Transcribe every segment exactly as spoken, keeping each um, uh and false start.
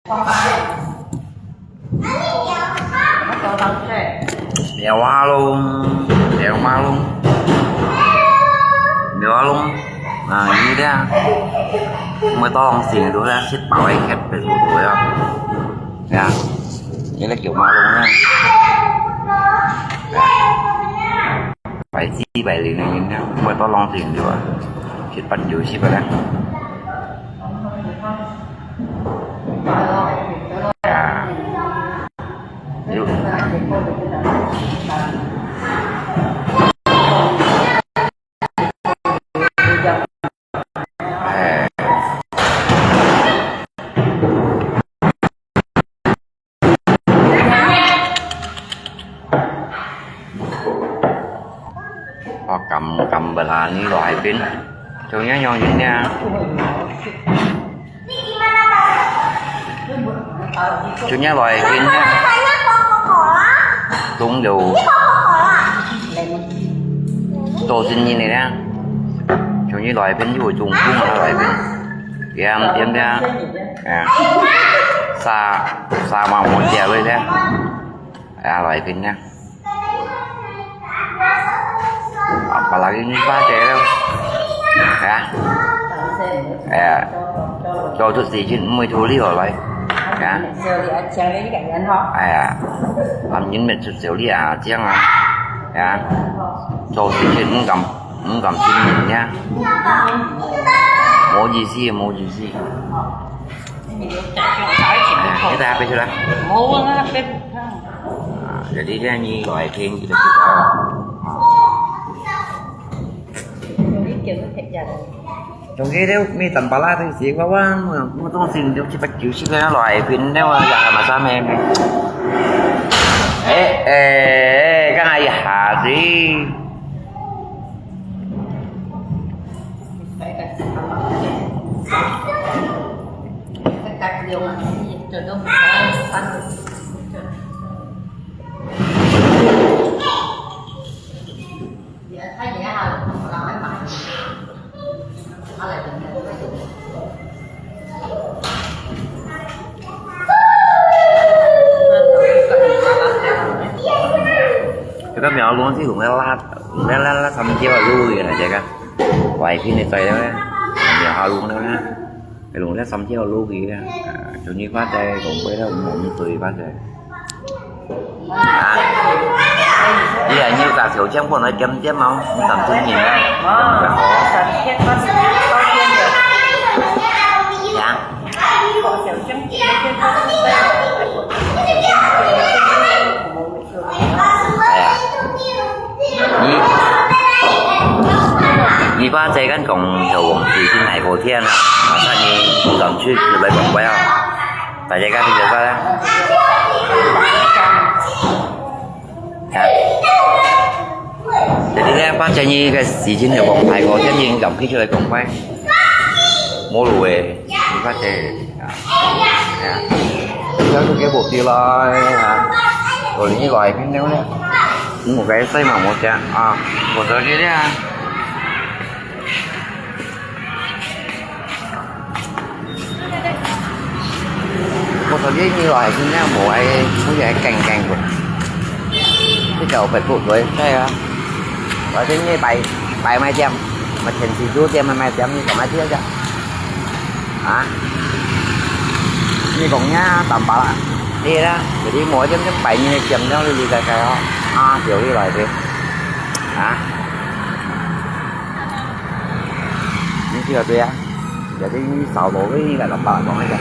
Mèo Hoa Lung, Mèo Hoa Lung, Mèo Hoa Lung. À, ini dia. Mùi tong sing tu lah, sit pau ai khét pe su tu ya. Ya, ini lah Mèo Hoa Lung ya. Bài chi bài lì này nhìn nha, mùi tong sing tu à. Sit pau ai khét pe su tu ya. À. Yuk. Ơ, kăm, kăm bala ni lòi pin. Chúng nhá nhong yun nha. Chúng nhá lòi pin nha. Đúng đủ. Tổ dân nhìn này nha. Chúng như lòi pin, yu chúng cũng lòi pin. Tiêm, tiêm nha. À. Sa, sa mà muốn tiêm với nha. À, lòi pin nha. Apalagi ni pa cero. Ya. Ya. Cho tu si jin mui tu li ho lai. Ya. Ya. Am yin met tu siu li a, jiang a. Ya. Cho si jin mui kam, mui kam jin min ya. Mo ji si, mo ji si. Kita apa sudah? Mo na pe. À, jadi dia ni lòi pin kita kita. Trong khi nếu mi tầm bala thì chỉ có quá mà mua tông xin được chỉ bắt chịu xin cái lòi pin nếu mà giờ mà sao em. Ê, ê, ê, cái này hả gì? Cái đó mèo luôn chứ cũng lát, lát, lát, lát xăm chéo lui rồi, chắc á. Vài phút này xoay đó, mèo ha luôn đó. Cái lùng lát xăm chéo lú kì á. À, chủ như phát đây cũng quay đâu cũng tùy phát đây. À. Bây giờ như cả Thiệu Chiang Phôn nói chấm chém máu, tầm thương nhìn đó. Chấm cái hổ. Dạ. Ai à. Nhi, nhi ba姐跟講有王子去哪個天啊？馬上你轉去就來講不要，大家看這個啦。啊，jadi咧，ba姐你个時間有講排過，天天咁去出來講拜，無路誒，你ba姐。 啊，啊，這樣就給我的啦，啊，我另外一邊了呢。嗯，我該睡嘛，我講啊，我昨天啊，我昨天你來，今天無愛，我也干干過。你搞不不對，對啊，我今天白白卖店，我天气就店卖卖店，你干嘛去了？ 啊？你講呀，淡薄啦。係啦，有啲無點點擺你个尖了，你理解解吼。啊，就你來个。啊？你知道對啊？有啲你少落去，你个淡薄講一下。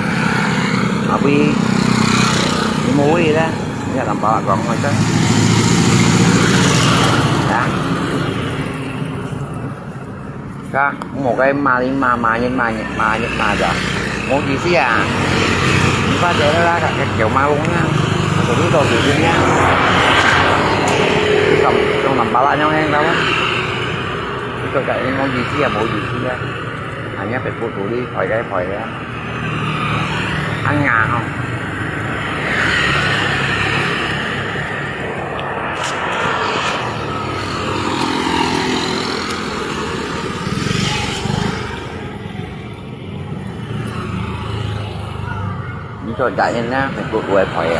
啊，不，你無位咧，你个淡薄講一下。啊？ Ka, mo kay maling ma, manyit, manyit, manyit, mada. Mo kisi ah. Di ba, dahil wala ka, kaya malong na. Ako dito, dito niya. Ito, itong nampala niyo ngayon, kawan. Ito, ka, mo kisi ah, mo kisi ah. Hanya pagputuli, pwede, pwede. Ang nga, oh. 你做大人啦，美國个牌啊，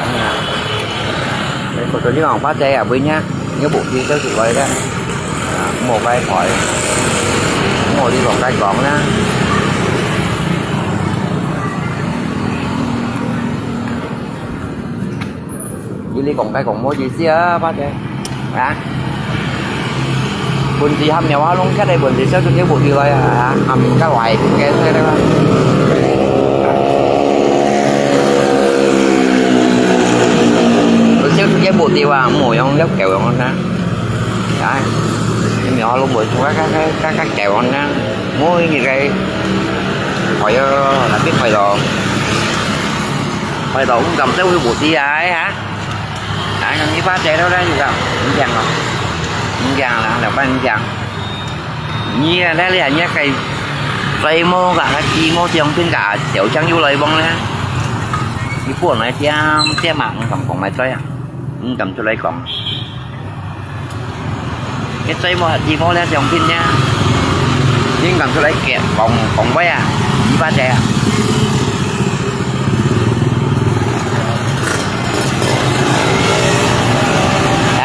美國做呢行花仔啊，每年有部機都是來个，啊，莫該牌，莫你講該講啦。你你講該講莫意思啊，花仔。 啊？本地含苗下弄，佢等本地燒出去無地來啊，啊，含个壞个出來啊。燒出去無地啊，無用，要狗用啊。啊，苗下弄無出，該該該該狗用啊，無一個，哎喲，那邊壞咯，壞咯，毋敢燒去無地啊，啊。 啊，你花仔了啦，你講，你講哦，你講啦，老闆你講，你啊，那你啊，你啊，該追毛个，該雞毛相片个，小強又來幫咧。你本來點點嘛，你敢講來追啊？你敢出來講？ 佢追毛，佢毛咧相片咧，應該出來講，講話啊，你把仔啊。啊？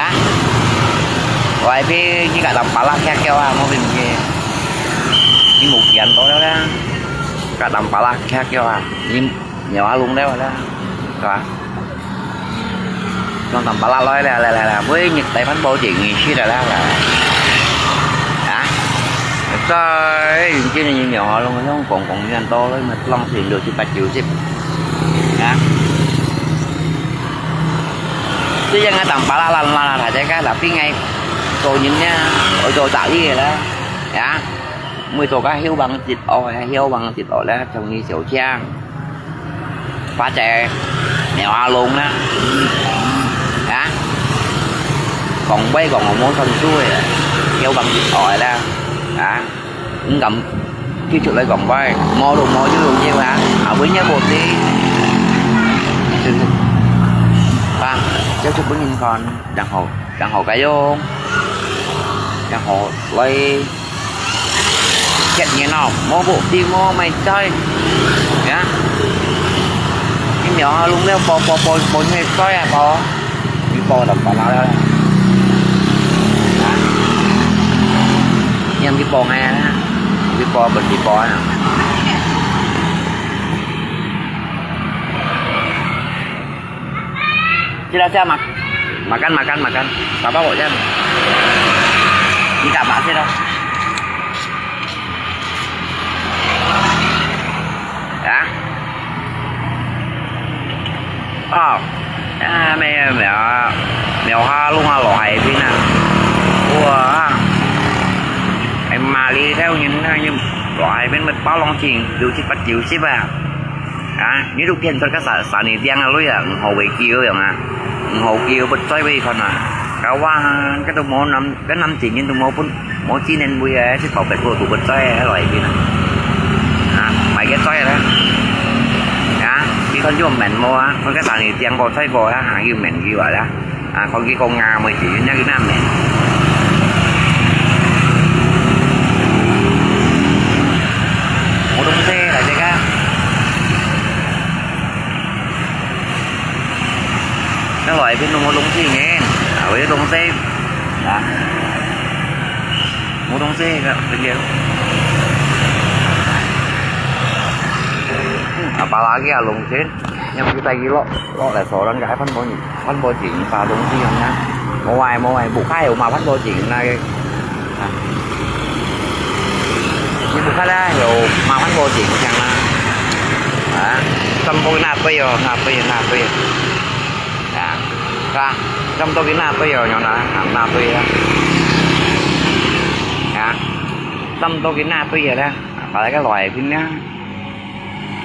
我還被你个人巴拉嚇叫啊，我被你，你無見到了啦，个人巴拉嚇叫啊，你 苗下弄了啦，係吧？弄當巴拉來了，來來來，每日帶番報紙你去了啦，來。啊？在，今日苗下弄，用公公園到了，乜浪費六七八九十。啊？這樣啊，當巴拉爛爛啊，大家看，那邊个做人呢，愛做生意个啦，啊？每做个希望一哦，希望一哦啦，從你小強。 花仔，苗下弄啦，啊？講話講到無算數个，要講愛啦，啊？毋敢提出來講話，無就無，有就有啊，啊，本人無知，真係，啊，就係本人看，然後，然後該樣，然後來 Chết你nào, mua bộ đi mua mày chơi. Nhá. Cái nhỏ lung leo bò, bò, bò, bò, nghe coi à, bò. Đi bò đập bả lao leo. Hả? Em đi bò nghe á. Đi bò, mình đi bò nè. Sila siya mak-, makan, makan, makan. Papa ko dyan. Hindi ka maasin, oh. Ha? Oh. Ah, may, may, ah, may ha lung ha lo hai pin ah. Wow. Ay mali theo yun na yung lo hai pin mat pa long ching, du chip pat du chip ah. 啊，你都變做个三，三年頂啊，你啊，毋好會叫樣啊，毋好叫，不在位看啊。个話，个都無男，个男子人都無分，無紀念位啊，去跑北部都不在啊，來邊啊。啊，買个在啦。啊，你看有面無啊？看个三年頂過在過啊，還有面有啊啦。 啊，講佢講啊，每日人家去那面。無東西來這个。那來邊都無東西呢，啊，為東西，啊，無東西个，這个。嗯，啊，巴拉个啊，龍天。 Yang kita gilo, lo le so rang kai phan bo ni, phan bo jing pa dong si yang na. Mo wai, mo wai, bu khai ma phan bo jing na ke. Ah. Ni bu khai la, yo ma phan bo jing yang na. Ah, tam bo na pe yo, na pe, na pe. Ya. Ka, tam to ki na pe yo, nyo na, na pe ya. Ya. Tam to ki na pe ya la. Ka la ka loi pin ya.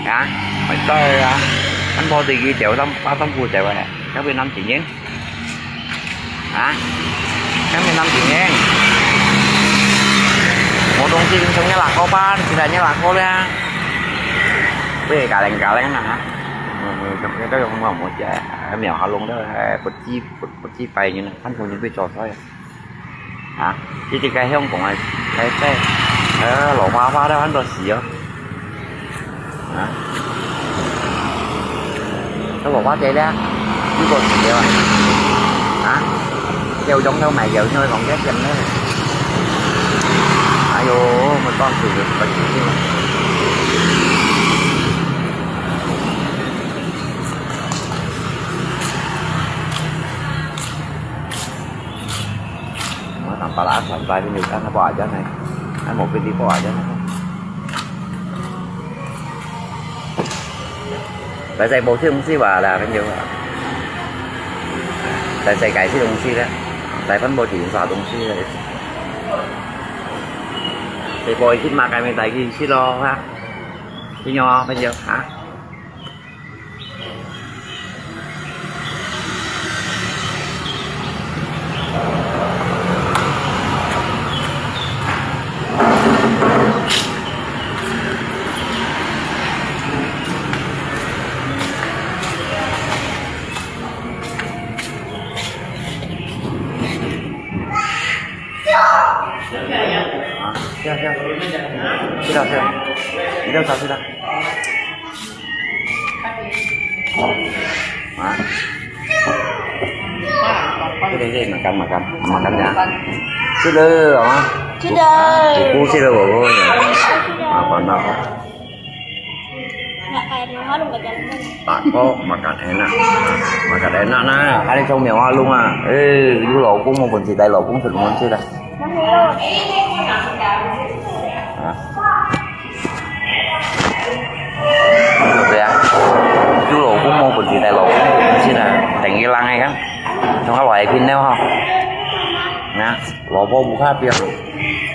Hả? Phải coi hả? Anh bao tiền gì triệu tao, ba tao mua triệu rồi. Các Việt Nam chị nhé. Hả? Các Việt Nam chị nhé. Một đồng tiền trong nhà lạc có bán, thì là nhà lạc có ra. Bây giờ cả lành cả lành hả? Ừ, trong cái đó không mà một trẻ, mèo hả luôn đó, bất chi, bất, bất chi phải như này, anh không những biết trò thôi. 啊，這隻个香港个，个，个，呃，老花花个，安到死哦。啊。老花姐咧，呢個時候啊，啊，又種到埋又愛講這點咧。哎喲，我當時就不知道。我當把它傳出來，就看它不好講呢，它某個地方好講呢。 在在無食東西吧啦，朋友。在在該食東西啦，在分無食啥東西啦。在無去買該物事去食咯，哈。朋友啊，朋友啊。 啊，行行，去了去了，你叫啥去了？啊？这边这里 makan makan makan ya，去了啊？去了。我过去了，我过去了。啊，烦恼。 Nak kaya mo, halong ka dyan. Ako, makan enak. Makan enak na. Ada cong mèo halong ah. Eh, 有老公，我本事帶老公出門去了。啊？對啊。有老公，我本事帶老公出門去了。等一浪哎看，從他來一片了哈。那。 老婆不怕表。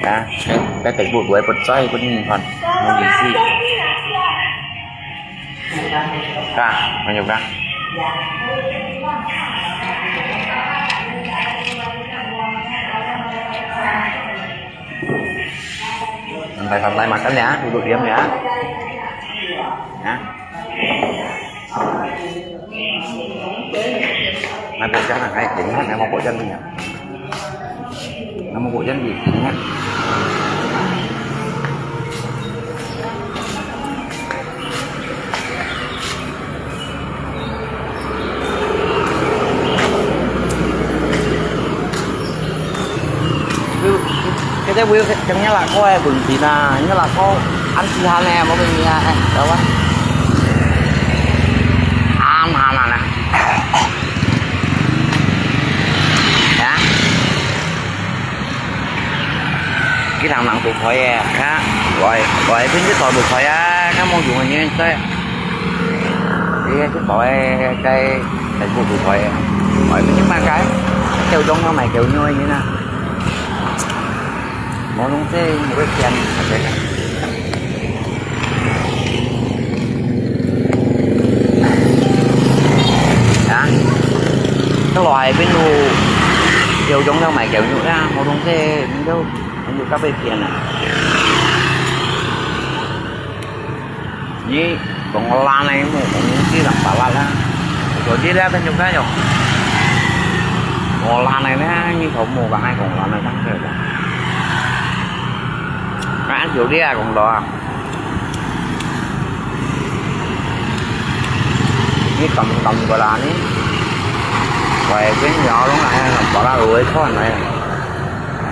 啊，該，該北部不會不在，不能看，沒意思。Ka, lanjut ka. Santai-santai makan ya, duduk diam ya. Ya. Nè, bia cang nè, hai, dingin nè, mò bua cang nè. Nè, mò bua cang nè, dingin nè. Cái đấy, cái đấy, cái nhớ là có ai bừng gì nè, nhớ là có ăn gì hả nè, mà bừng gì hả, ê, đâu á. Ăn hả nè, nè. Hả? Cái thằng nặng tụt khỏi à, hả? Gọi, gọi bên cái tòa tụt khỏi à, nó mua dùng hình như thế. Thì cái tòa cái, cái thành phố tụt khỏi à. Gọi bên cái mà cái, cái kêu đông nó mày kêu nhôi như thế nào. Món đông thế, một cái tiền, một cái Hả? Tao lo hai bên lu. Chiều chống tao mày kiểu như ra, màu đông thế, mình đâu, mình được các bên tiền à. Nhí, còn lan này, một con nhí chứ làm bà lan á. Rồi đi ra bên trong cái rồi. Còn lan này nè, như thổ mù cả hai còn lan này tăng thời gian. Cái ăn chiều đi à, còn đó à. Ni tầm tầm bò la ni. Vậy cái nhỏ lúc này là bò la rồi thôi này.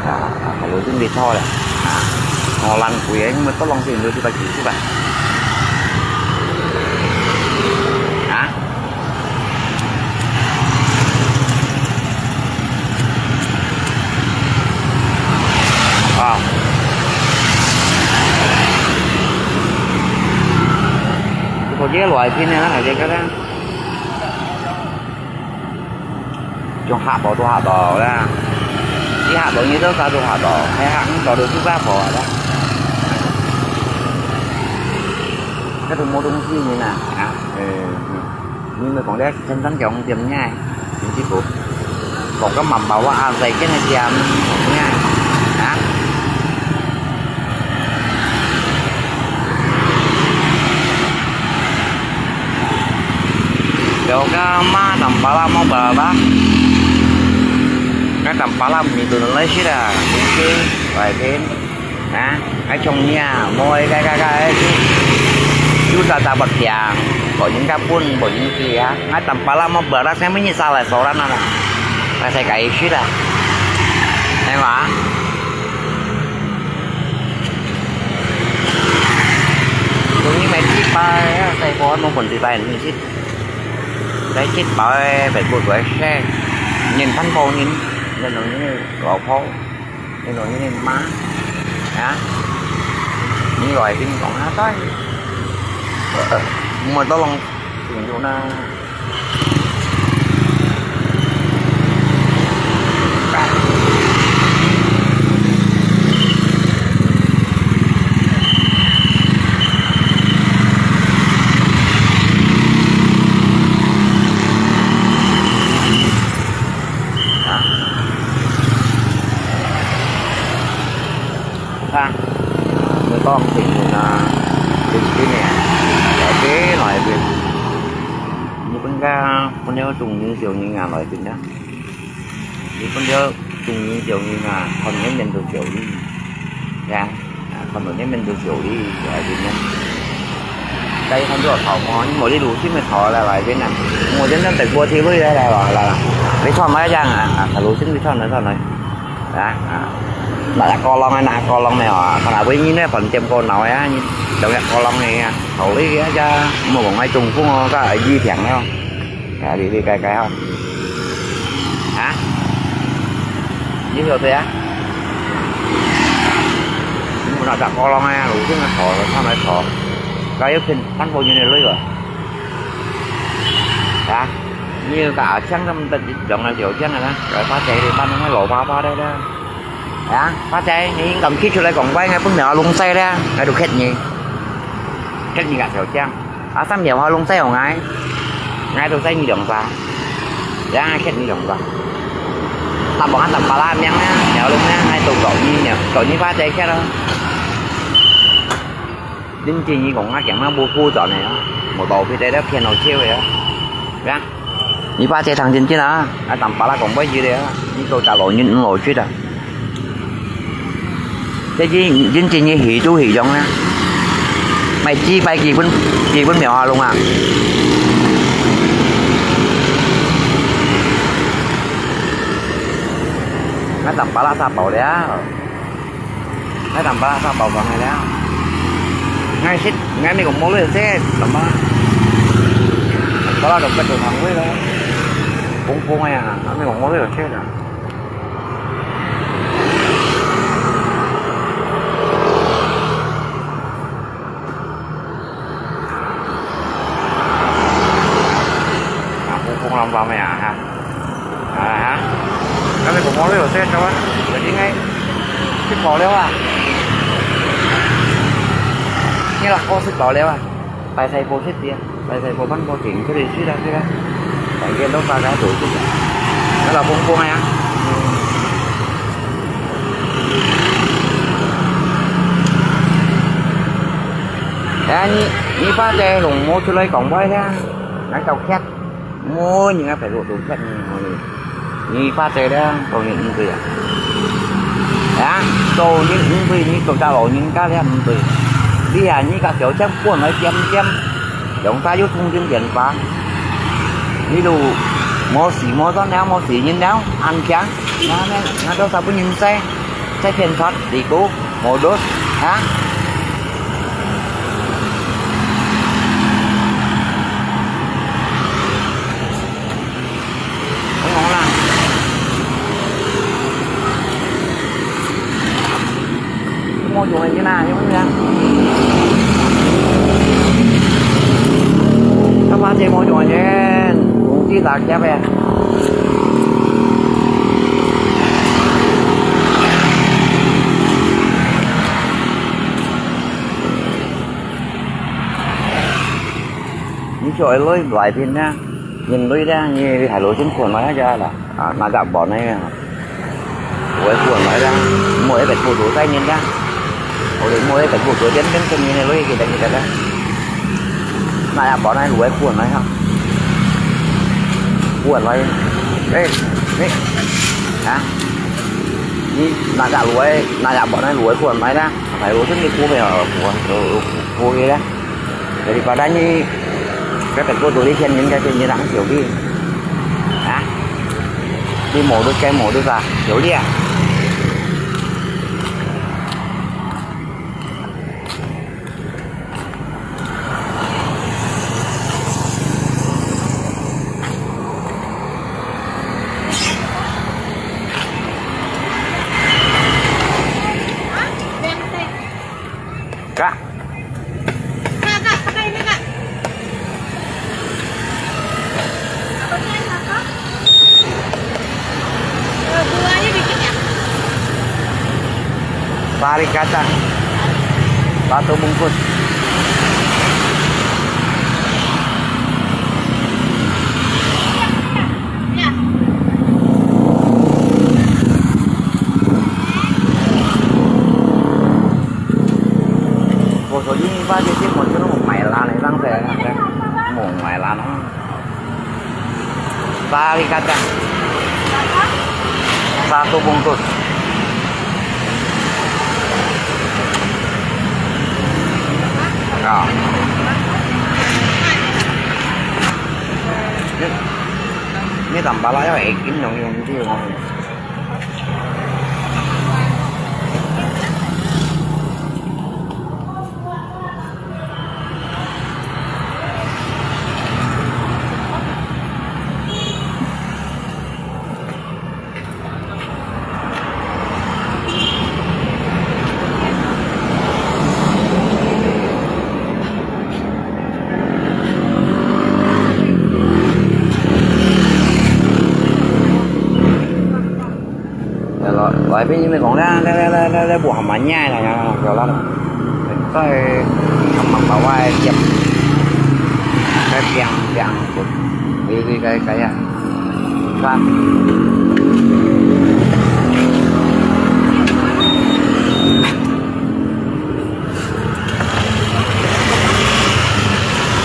À, à, phải lối đi thôi là. À, họ lăn quỷ ấy nhưng mà có lòng gì nữa thì phải chịu chứ bạn. Hả? Ờ. Có dễ loại thế này nó phải dễ cái đó. Chúng hạ bỏ tôi hạ bỏ ra. Đi hạ bỏ như tôi sao tôi hạ bỏ. Hay hạ cũng bỏ được thứ ba bỏ ra. Cái tôi mua đông gì như nè. Hả? Ừ. Nhưng mà còn đấy, chân chắn chống tiêm nhai. Những cái cục. Còn cái mầm bảo là à, dày cái này tiêm nhai. Hả? Kéo cái má tầm bá la mong bờ bá. Cái tầm bá la mình tụi nó lấy xí là. Cái vài cái. Hả? Cái chồng nhà, mua cái, cái, cái, cái, cái. Chú Susah dapat tiang, kok ningka pun, kok ningki ya. Ngai tampala mo berak saya menyi salah seorang anak. Ngai saya kai sila. Ngai ma. Tuni mai tipai ya, saya pohon mo pun tipai ni sit. Saya sit pai, bai bu bai saya. Nyen pan po nyen, nyen nyen lo po. Nè, nò, nè, nè, ma. Hả? Nè, gọi tin còn hả tôi. Ờ, ờ. Mà tôi lòng tình dụ na. Hả? Ha, người con thì là đừng cái nè, ở cái loại việc như con ga, con nhớ trùng như chiều như ngà loại việc đó. Như con nhớ trùng như chiều như ngà, con nhớ nhân từ chiều đi. Dạ, à, con nhớ nhân từ chiều đi, loại việc đó. Đây không có thọ mò, nhưng mà đi đủ chứ mày thọ là loại việc này. Mua cho nên tại qua thì với đây là, là, là, là. Lấy thọ nói ra à, à, thọ đủ chứ đi thọ nói, thọ nói. Á, á. Nà yà kô long, nà kô long nè, à, kho nà bơi nhi nè, phần tiêm kô nấu á, nhi, đồng yà kô long nè, hậu lý á, cha, mua của ngay trùng phung, có ở di thiảng nè, à, đi, đi, cái, cái, không? Hả? Như hiểu thế á? Mua nà yà kô long nè, lũ chứ nè, thỏ, thỏ nè, thỏ. Cái yếu phiền, tăng vô như này lưới rồi. Hả? Như cả chăng tâm tật, đồng là tiểu chăng rồi đó. Rồi phá chạy thì phá nó lỗ phá phá đấy đó. Hả? Phá chạy, ngai ngắm khít 出來講話，ngai分你阿龍西咧，ngai都khét你。Khét你个小將。啊，三秒阿龍西有ngai，ngai都西你兩把。Ya, khét你兩把。Tao bảo ăn tao pala miếng nha, nẻo lông nha, ngai tô cậu nhi, nẻo, cậu nhi phá chạy khét đó. Chính trị nhi cũng ngã kẹo nó bu phu chọn này đó. Một bầu phi tê đó phiền nó chiêu vậy đó. Ya. Nhi phá chạy thằng chính trị à, ăn tao pala cũng bao nhiêu đấy á. Nhi tô trả lỗi nhi, lỗi suýt à. Thế chứ chính trị nhi hỉ chú hỉ giống nha. Mày chi phải kỳ phun, kỳ phun mèo hà lông à. Ngã tao pala sao bảo đấy á. Ngai tăm pala sa pau kong ngai liang. Ngai sit, ngai mi kong mo lui set, tăm pala. Tăm pala dong pet dong hang lui lo. Pung pung ya, mi kong mo lui set ya. Pung pung lam pam ya ha. À ha. Cái này cũng có rất là set đâu á. Giờ đi ngay. Xếp bỏ leo à. Nghe là có xếp bỏ leo à. Bài thầy bộ xếp tiền. Bài thầy bộ bắn bộ chỉnh cái gì xếp ra xếp ra. Tại kia lúc ba cái tủ xếp ra. Nó là bông bông này á. Ê, nhi, nhi ba tê lùng mua chú lấy cổng bói thế. Nói tàu khét. Mua những cái phải lụa đủ chất như mà nhi. Nhi phá tê đó, tàu nhi ung tùy à. Đó, tàu nhi ung tùy, nhi tàu ta lộn nhi cá liam ung tùy. Đi à, nhi cả kiểu chắc buồn nói chiếm chiếm. Chúng ta giúp thông tin điện phá. Nhi đủ, mua xỉ mua gió náo, mua xỉ nhìn náo, ăn chán. Nó, nó, nó đâu sao bún nhìn xe. Xe phiền thoát, đi cũ, mua đốt, hả? Không ngon lắm. Mua chuột như nào, như thế nào? Các bác chơi mua chuột chứ, cũng chỉ là chép vậy. Nhi cho lối loại pin nha. Nhìn lối đó, nhi đi hái lối chứng khoản nói cho là, à, mà gặp bọn này, à. Lối khoản nói đó, mua cái bạch phù đủ tay nhìn đó. Ôi, mua cái bạch phù đủ chén chén chén nhìn lối kia, kia, kia đó. Mà gặp bọn này lối khoản nói hả? Khoản nói. Ê, ê. Hả? Nhi, mà gặp lối, mà gặp bọn này lối khoản nói đó. Phải lối chứng đi khu về ở của, của, của kia đó. Daripada ni, kata ko tulis sian ni, kata ni orang siuli. Ha? Ni modus kaya modus ah, siuli ah. Kak. Kak, Kak, pakai ini, Kak. Apa ni, apa? Eh, buahnya bikin ya? Pari kata. Satu bungkus. Ya. Bosok ini, Pak, jadi motor mau main lan, Bang, saya. Mau main lan. Pari kata. Satu bungkus. Ya. Ini, ini tambah lah ya, ikan yang ini. Lalu, lalu ini kong dah, dah, dah, dah, dah, dah, buah banyak lah, ya, ya lah. Saya sama bawa tiap, saya tiang, tiang, ini, ini, kayak, kayak, kan.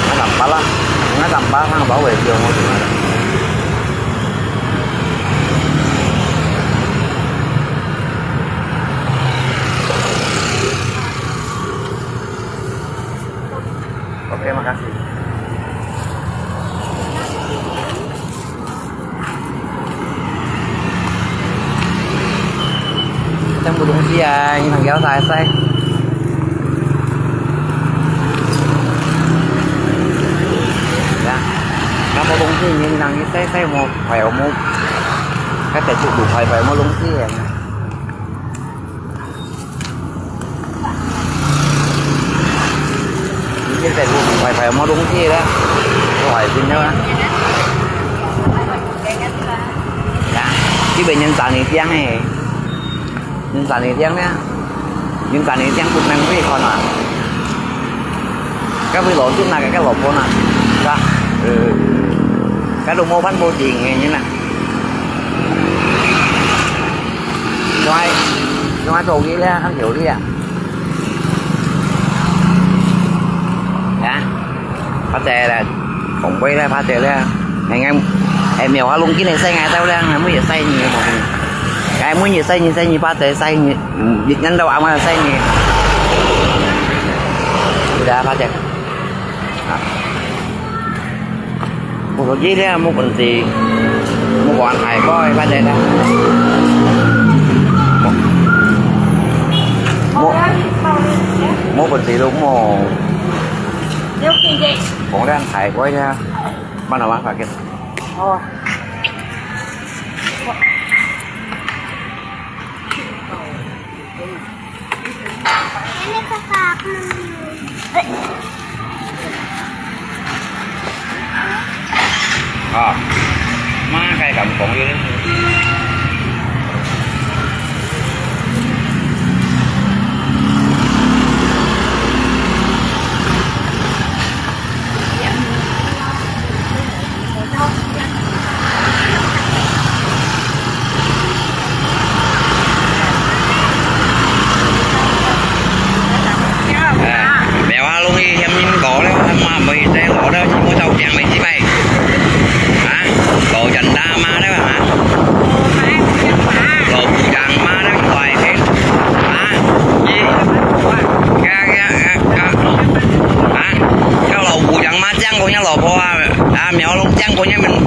Ngã tạm bá lah, ngã tạm bá thang bảo vệ trường một. Oke, makasih. Saya mau dungsi ya, ini nang kiau saya, saya. Ya. Nang mau dungsi, ini nang ini saya, saya mau, saya mau. Saya tak cukup, saya mau dungsi ya. Ini saya mau, saya mau dungsi ya. Saya pin ya. Ya, ini banyak tani tiang eh. Ini tani tiang ya. Ini tani tiang pun nang pun ikon ah. Kau pun lorong nak, kau lorong nak. Dah. Eh. Kau lu mau pan bojing ni nak. Rồi, rồi, tôi nghĩ là ăn hiểu đi à. Hả? Bác Tè là, cũng quay là bác Tè là, ngày ngày, em nhiều hóa lung cái này xây ngày tao đang là mới giờ xây nhiều mà. Cái mới giờ xây nhiều, xây nhiều bác Tè xây nhiều, ừ, Việt Nam đâu mà xây nhiều. Udah bác Tè. Hả? Một số giấy đấy, một quần gì, một quần hải coi, ba đen đó. Một, một quần gì luôn, một. Bóng đen hải coi nha. Bắt đầu ăn phải kìa. Ờ. Má cái cầm cuộn vô đi. À, mèo á, lúc đi hiếm nhìn có đấy, mà mới sẽ có đâu, chỉ mua tàu tiền mấy tí vậy. Hả? Có chân đa mà đấy hả?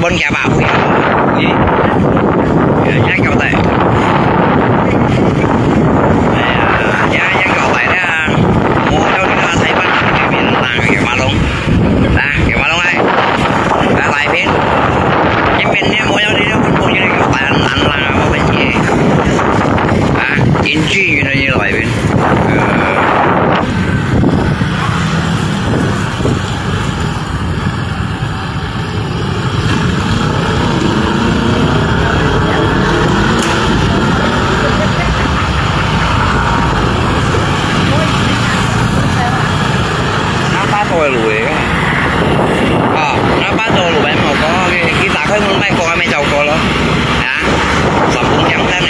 分佢爸會啊。咦？人家交代。哎呀，人家交代啦，我要你那裁判那边拿给马龙，拿给马龙来，来来一遍。一边呢，我要你那分朋友那个板蓝蓝啊，我们也啊，引进员的也来一遍。呃。 那巴肚个路个，哦，那巴肚路个無過，佢，佢打開門賣過，還沒走過咯，啊，上公江山呢，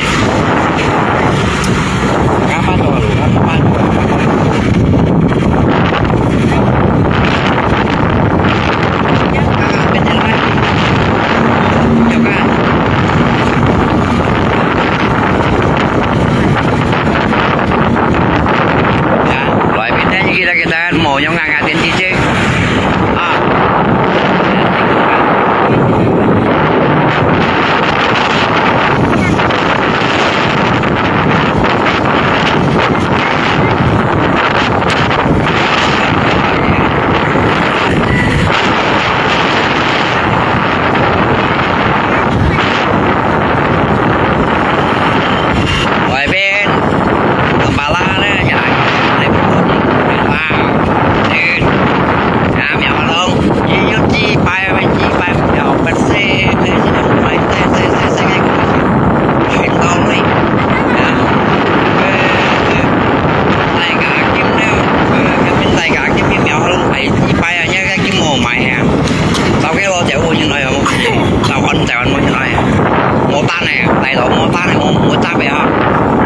那巴肚个路，那巴肚个路。 來，明天記得給大家摸用看看天氣去啊。 外邊，巴拉呢，就係，啊，苗龍，一有幾百，幾百苗，不是，不是，不是，不是，不是，不是，全到位，啊，呃，呃，大家今日，呃，今日大家今日苗龍係幾百啊，一個金無買啊，到該老姐屋入來哦，到安在安屋入來啊。 無單个，大陸無單个，無，無揸个哈。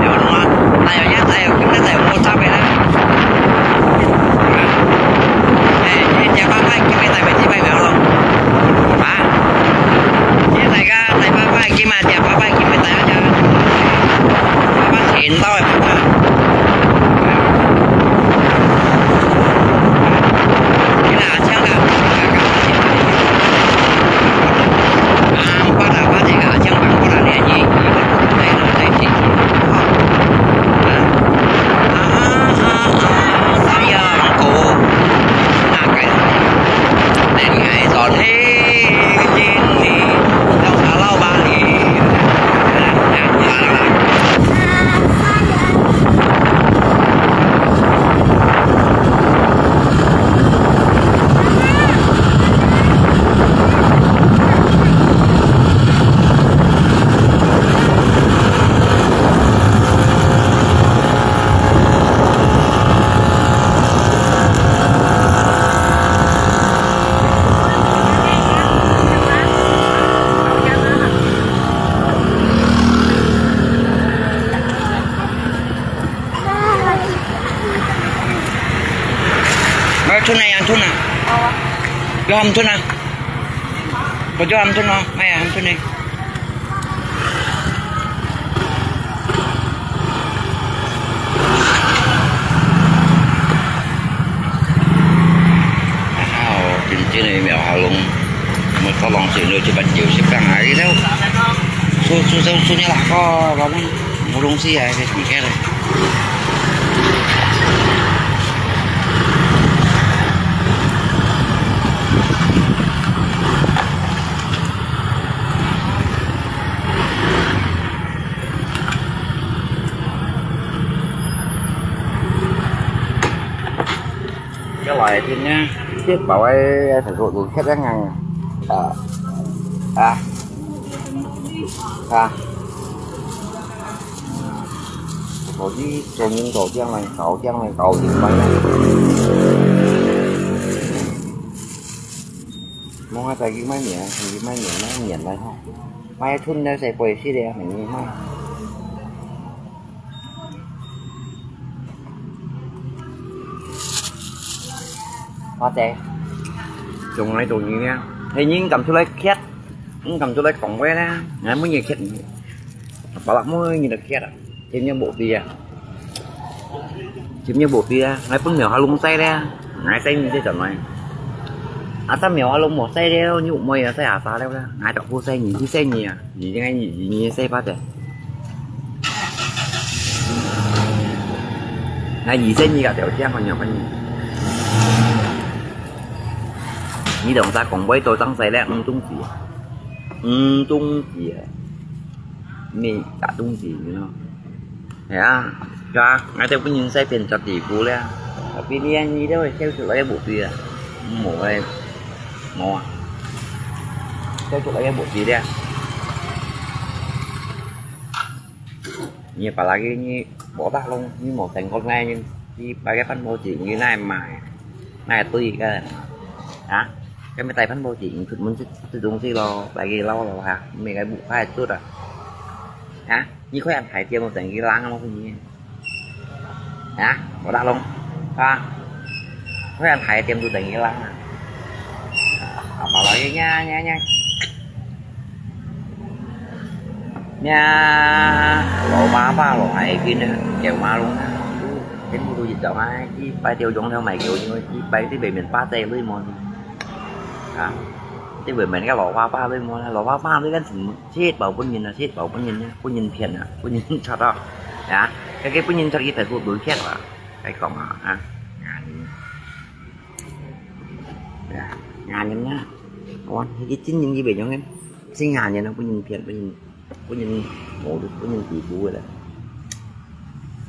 有啊，大陸也，大陸今日就無揸个啦。哎，你食八百，今日大陸幾百苗咯？啊？你大家大八百，今日食八百，今日大家食，八百錢到个。 Mai thun na, yang thun na. Yo ham thun na. Ko jo ham thun no, mai ham thun ni. Wow, cincin ni mèo halong. Mèo halong sini tu cepat jauh sekarang hari tu. Su su su su ni lah ko, kamu. Murung si ai, ke tiket. Cái loại thịt nha, thịt bảo ai phải gội gội khét đấy ngay. À. À. À. Có đi, có những có tiếng này, có tiếng này, có tiếng máy này. Mong ai tài cái máy miệng, cái máy miệng, máy miệng này không? Máy thun nó sẽ quay xí đen này, máy. Hoa tê. Trông này trông như thế. Thế nhưng cầm chú lấy khét. Nhưng cầm chú lấy cổng quay nè. Ngài mới nhìn khét. Bảo lắc mới nhìn được khét à. Thêm những bộ tia. Thêm những bộ tia. Ngài phun nhiều hoa lung tay đấy. Ngài tay như thế chẳng này. 啊，三苗啊，攏無洗了，你有妹啊，洗啊啥了啦？𠊎就好洗你，你洗你啊，你應該你你你洗吧的。那你洗你个条件好像很，你懂啥？讲不会多张谁了，嗯，东西，嗯，东西，没啥东西，你知道？ 係啊，係啊，𠊎兜分人使騙十幾步了。Tapi你，你兜會笑出來也無對啊，無會，無啊，笑出來也無對了。你把那個你無打攏，你無成功个人，你把个飯包錢你哪買，哪對个啊？該麼帶飯包錢出門食食東西咯，把个撈咯哈，每個五塊做的啊。 啊，你看人大店都等於人咯，你啊，無打攏啊，看人大店都等於人啊。啊，把老爺呀呀呀，呀，老爸爸老海邊的，有馬龍啊，全部都一種啊，一百條羊頭賣九牛，一百條白面巴仔類麼的啊，這白面个老爸爸類麼的，老爸爸類个什麼？ 食飽分人啊，食飽分人啊，分人騙啊，分人賊啊，啊，該个分人賊，佢大部分騙啊，該講啊，啊，啊，人啊，哇，佢真正佢袂用个，先人啊，分人騙，分人，分人無，分人欺負个啦。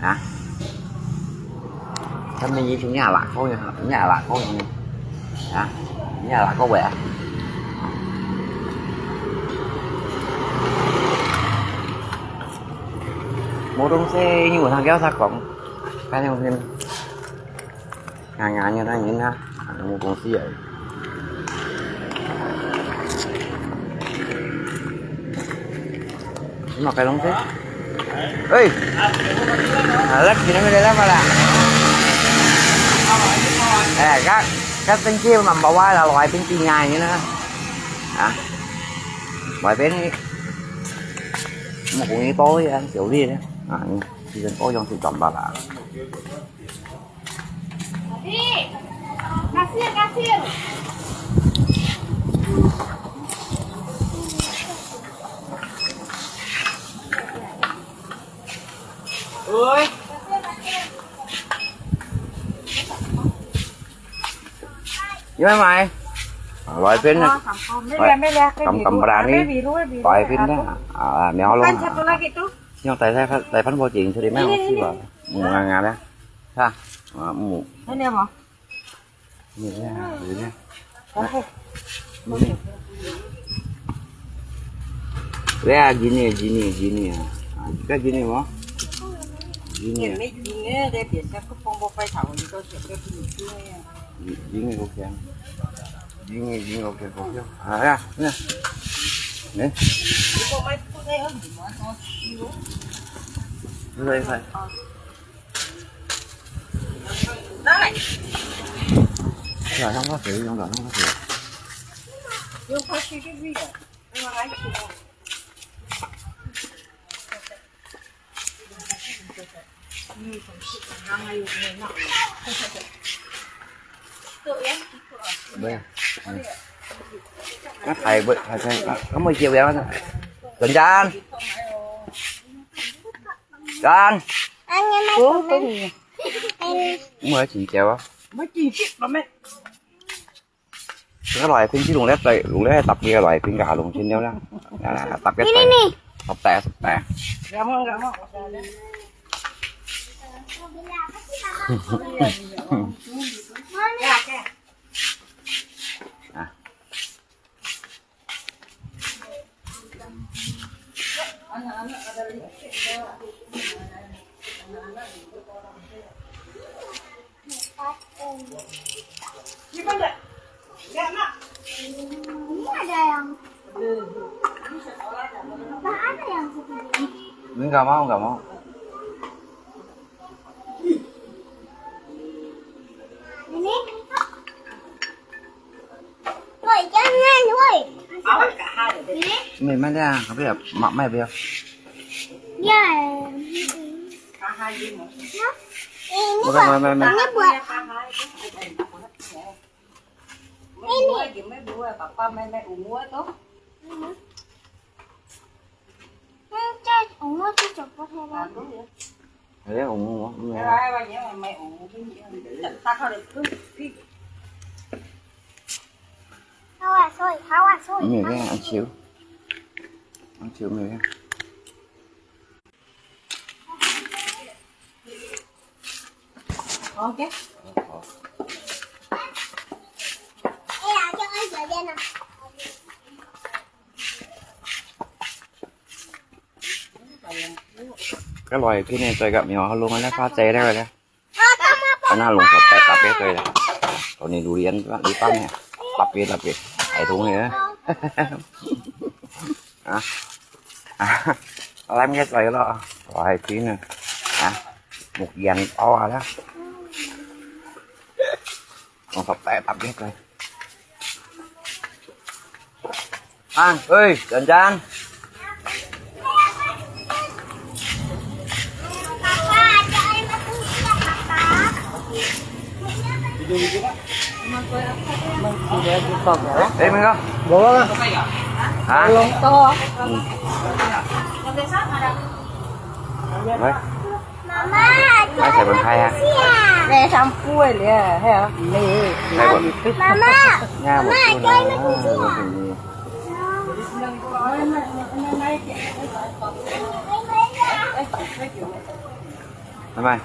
啊？他們一群亞拉口人，亞拉口人，啊？亞拉口喂啊？無東西，你有通叫他講，看用心。 啊，啊，你看，你看，啊，有東西啊。你買个東西？哎，啊，來，今天沒得了吧啦？哎，看，看天氣嘛，不坏了，我还真挺爱你呢。啊，我还变你，我红衣包一样，有力的啊，你，其实包用是短吧啦。 Kasir, kasir. Oi. 你買買？啊，來片呢？哦，三個，沒了，沒了，給你錄，咁，咁不然呢？沒，沒錄，沒錄，來片呢？啊，苗龍啊。看，satu lagi tuh。 你用帶，帶，帶飯包錢出去賣好吃吧？嗯，硬硬的，哈，啊，嗯。有了無？有了，有了。來，OK。有了。來啊，錢呢，錢呢，錢呢啊！啊，該錢呢無？錢呢。也沒錢呢，在別處去幫我拜託，你都選擇不你錢呢。 應，應該OK啊。應該，應該OK，OK啊。哎呀，那，哎。來，來。來。用電腦个，用電腦个。 咩啊？嗯。啊，排位，排隊，啊，可唔可以叫佢啊？等陣。陣。哦，等你。我要請教啊。 這個來賓就弄來，弄來特別來賓个，弄先了啦。啊，特別來，特別，特別。啊。 Ini nggak mau, nggak mau. Ini? Woi, jangan, woi. Ini? Ini mana? Apa ya? Mak mai apa ya? Ya. Ini bukan, bukan, bukan, bukan. Ini buat. Umi, umi, umi, papa, mẹ, mẹ, umi, to. Umi. Hmm, chay, umi, chay, chop, chop, chop. Anu, ya. Ada umi, umi. Ay, ay, ay, ya, mẹ, umi, ya. Tak, tak, tak, tak. Hawa, soy, hawa, soy. Umi, ya, ăn chịu. Ăn chịu, umi, ya. Ok. Cái loại kia này tôi gặp nhỏ luôn, nó khó chế đấy rồi đấy. Cái nào luôn có tay tập cái tôi đấy. Còn này đủ điện, đi tắm nè. Tập cái, tập cái. Hệ thống này á. Hả? À, làm cái xoay đó. Xoay tí nữa. Hả? Một dàn to à đó. Còn tập tay tập cái coi. À, ơi, Trần Trang. Ê, Minh không? Hả? Lòng to. Ừ. Đấy. Mai sẽ bằng hai ha. Nè, sampu leh, he. Nè. Hai buat. Mama. Nga một buat. Bye bye.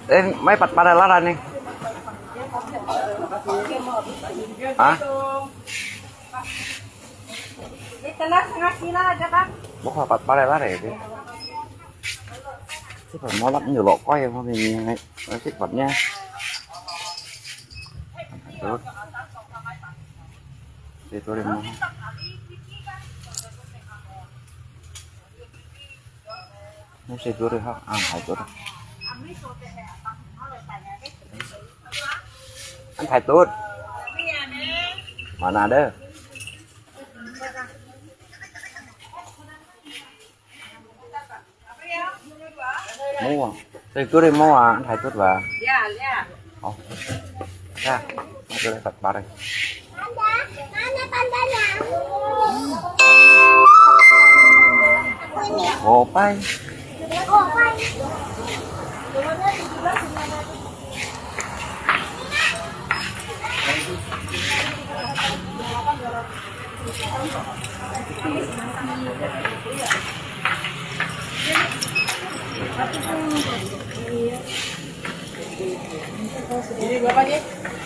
Ê, mai pat pat lát anh đi. Hả? Bố khoa pat pat lát đi. Chứ phải mua lắm nhiều lọ coi mà mình, mình, mình thích vật nha. Được. Để tôi đi mua. Nó sẽ tuốt được không? À, phải tuốt rồi. Anh phải tuốt. Mà nè đó. Mua. Tôi tuốt đi mua à, anh phải tuốt vào. Ồ. Ra. Nó tuốt đi, bật bật đi. Ồ, bay.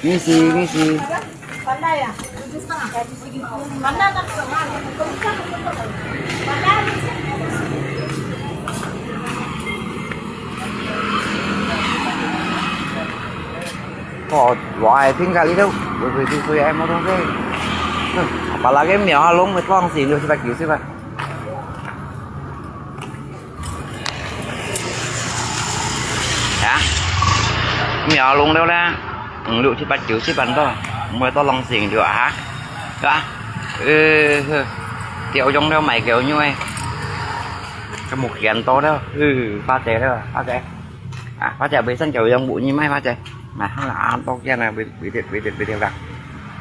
Misi, misi. Ko, wah, tinggal itu. Begitu tu ya, mau dong, deh. Hmm, apalagi 苗阿龍，咪當時六七百九十啊。 Hả? Mèo lùng đâu đó. Ừ, lụ chip bát chữ chip bắn to. Mua to lòng xỉn được hả? Hả? Ừ, ừ. Tiểu giống đâu mày kiểu như ấy. Cái một khiển to đâu. Ừ, pha chế đâu, pha chế. À, pha chế bây giờ kiểu giống bụi như máy pha chế. Mà không là ăn to kia này, bị, bị thiệt, bị thiệt, bị thiệt vặt.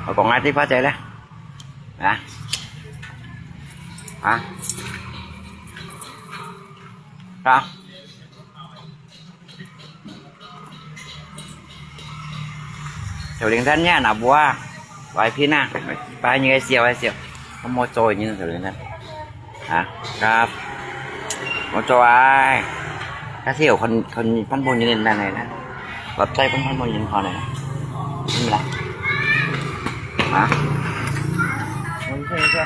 Ở còn ai tí pha chế đấy. Hả? Hả? Hả? Tiểu Linh Thân nha, nà búa. Vài phí nà. Ba như cái siêu, cái siêu. Không mua trôi như Tiểu Linh Thân. Hả? Hả? Mua trôi ai. Cái siêu con, con phân bố như thế này này nè. Lọt tay con phân bố như thế này. Không là. Hả? Không thấy chưa?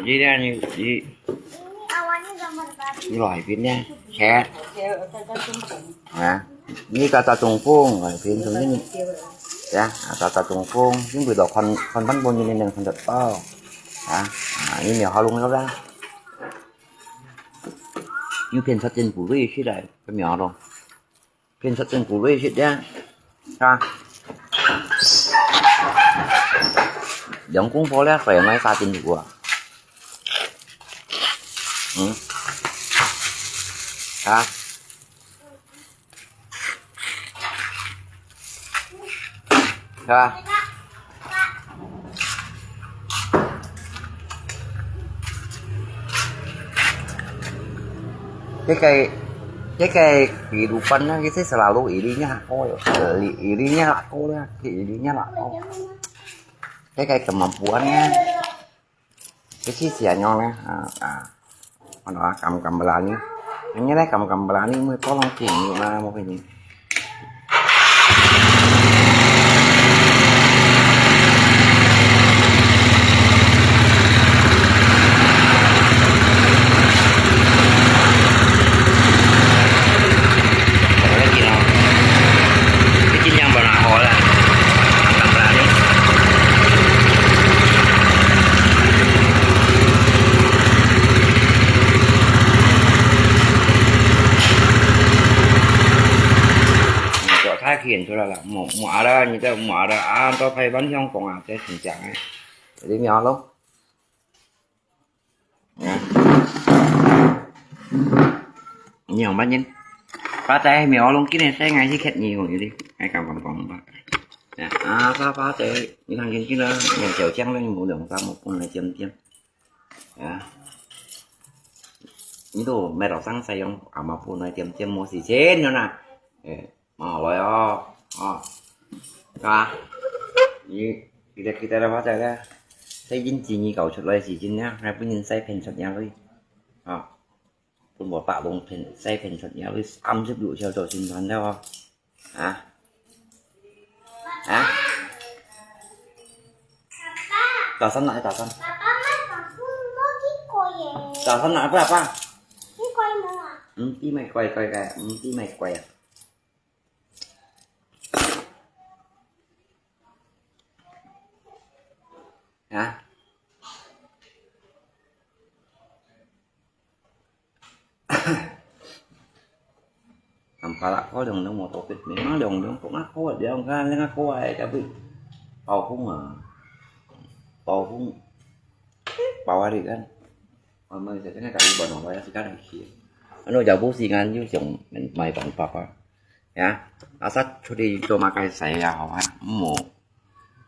你呢？你你你來邊呢？切啊！你个大中風，來邊中間，呀，啊，大大中風，因為到看看半半年能看得到，啊啊，你苗好弄了啦，你偏差真不會起來，个苗咯。 變色真古味些的，啊，兩公婆咧，水买沙丁魚啊，嗯，啊，是吧？ 這个這个kehidupan呢，佢係selalu ilinya ko，呃，ilinya ko呢，ilinya ko。這个kemampuan呢，佢係怎樣呢？啊啊，ano啊，kamu-kamu berani。Ini lah kamu-kamu berani，mesti tolong kini lah，mungkin。 Cho thái khiển thôi là một một ở đó, như thế một ở đó, à, tôi phải vẫn không còn à, cái tình trạng ấy. Đi nhỏ lắm. Nè. Nhiều bác nhân. Bác tay mèo lông kia này, tay ngay chứ khét nhiều như đi. Ngay cả còn còn bác. Nè, à, sao bác tay, như thằng kia kia đó, nhà chèo chăng lên một đường, sao một con này chém chém. Nè. Ini tuh, mèo sang sayang, ama pun này chém chém, mau si sen nữa nè. Ê, mau rồi ó, ó. Ka. Ini, kita, kita dapat jaga. Saya jin jin ini kau cut lai si jin ya, saya pun jin saya pen cut ya lui. Ó. Pun buat pak long pen, saya pen cut ya lui. Am sip dulu siapa tahu sin tuan dah. Hả? Hả? Tao sắm lại, tao sắm. Tao sắm lại apa, apa? Không tí mày quay, quay, quay. Không tí mày quay à? Hả? Ampara ko dong dong motor pit, memang dong dong kok ngako dia kan, ngako ai tapi. Tau kong ah. Tau kong. Bawa dia kan. Ôi, mày sẽ cái này cả đi bọn nó, nó sẽ cắt được kia. Nó giờ bố xì ngăn, chứ chồng mày bằng papa. Ya, asal cuti cuma kai saya, ha, mo.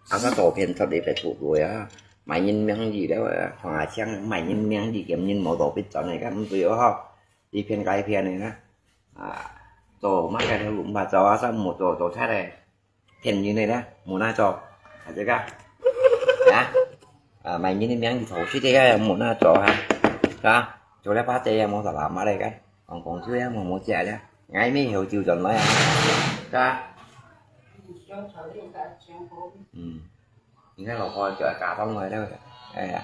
Asal 照片 出去Facebook 度啊，買人名字了，同阿強買人名字，兼人無到別轉來，敢毋對哦，吼？一片改片的呢。啊，做麼个都毋捌做，asal無做，做出來，騙人的呢，無哪做，啊，這個，啊，啊，買人的名字，做出這個無哪做哈，是吧？做了把這也無啥啦，嘛來個。 講講笑呀，無無食呀，𠊎乜曉酒轉來啊，是啊。嗯，你看老婆就要假裝來了，哎呀，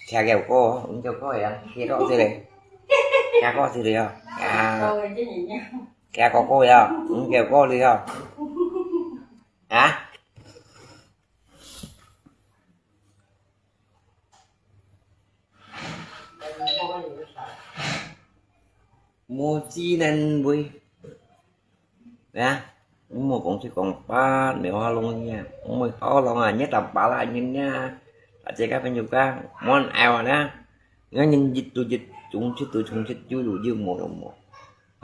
聽个歌，你就歌呀，聽歌之類，聽歌之類啊，啊，聽歌歌呀，你个歌了啊，啊。 Muji nan bui. Ya, umur kong si kong pat, mewah long ya. Umur kau long ah, nyet tam pala nyin ya. Aje ka penyuka, mon ayo na. Ngan nyin jit tu jit, chung jit tu chung jit, ju lu ju mo long mo.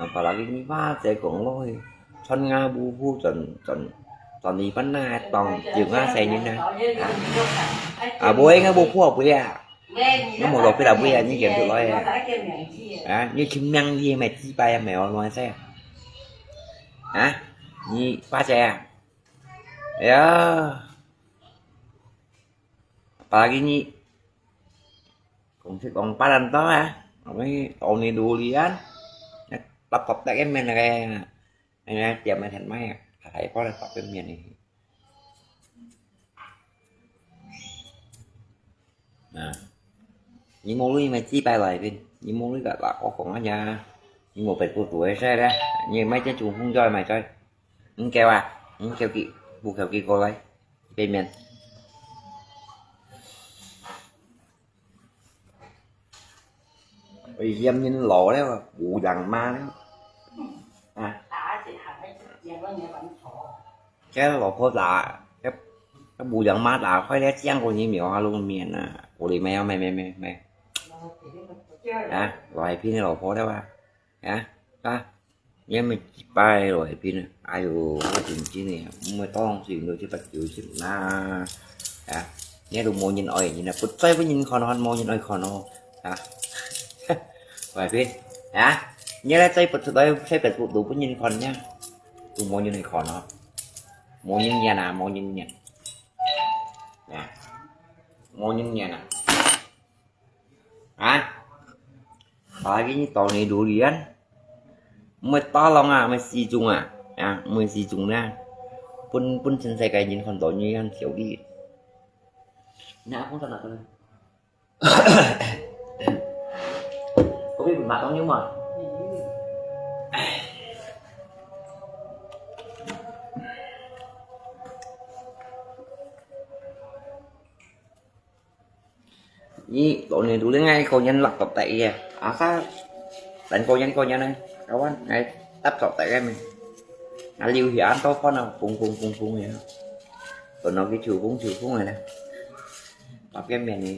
Apalagi ni ba, saya kong loi. Chon nga bu bu chon, chon, chon ni pan na tong, jiu nga saya ni na. Ah, bui nga bu bu bui ya. Nó một lột cái đầu bui ya, như kiểu tụi loi ya. Ah, như chim măng gì mà chi ba ya mèo loi saya. Ah, ni ba saya. Ya. Apalagi ni. Kong si kong paran to, ha. Kami tao ni durian. Lắp cặp tag em men này. Anh em tiệm mà thật may à. Thà thấy có là cặp em men này. Nè. 你無鐳，你買幾百來片，你無鐳个啦，我講啊呀，你無白不讀个事咧，你買隻中風藥買在，你叫啊，你叫佢，不叫佢過來，一百面。哎，嫌人老了，無樣嘛了，啊。 該老婆打，該，該無樣嘛打，快點講過你苗啊，露面啊，我的媽呀，買，買，買，買。啊，老海平个老婆對吧？啊，啊，你還沒幾百老海平呢？哎喲，我真正个，毋會當時就一百九十啦。啊，你都無人愛你呢，不在乎人看，還無人愛看哦。啊，老海平，啊，你來再不出來，再不，都不人看呢。 都無人去看哦。無人緣啊，無人緣。啊，無人緣啊。啊？Pagi你到你榴蓮，毋會打浪啊，毋會死忠啊，啊，毋會死忠呢。分，分全世界人看到你很小氣。你阿公在哪個呢？ Kopi pun matang nyo ma. Ni, to ni tu le ngai ko yan lak to tai ya. Asa, dan ko yan ko yan ai. Kawan, ngai tap to tai ya me. Ngai liu hi an to ko na, pung pung pung pung ya. To no ki chu pung chu pung ya na. Tap ya me ni.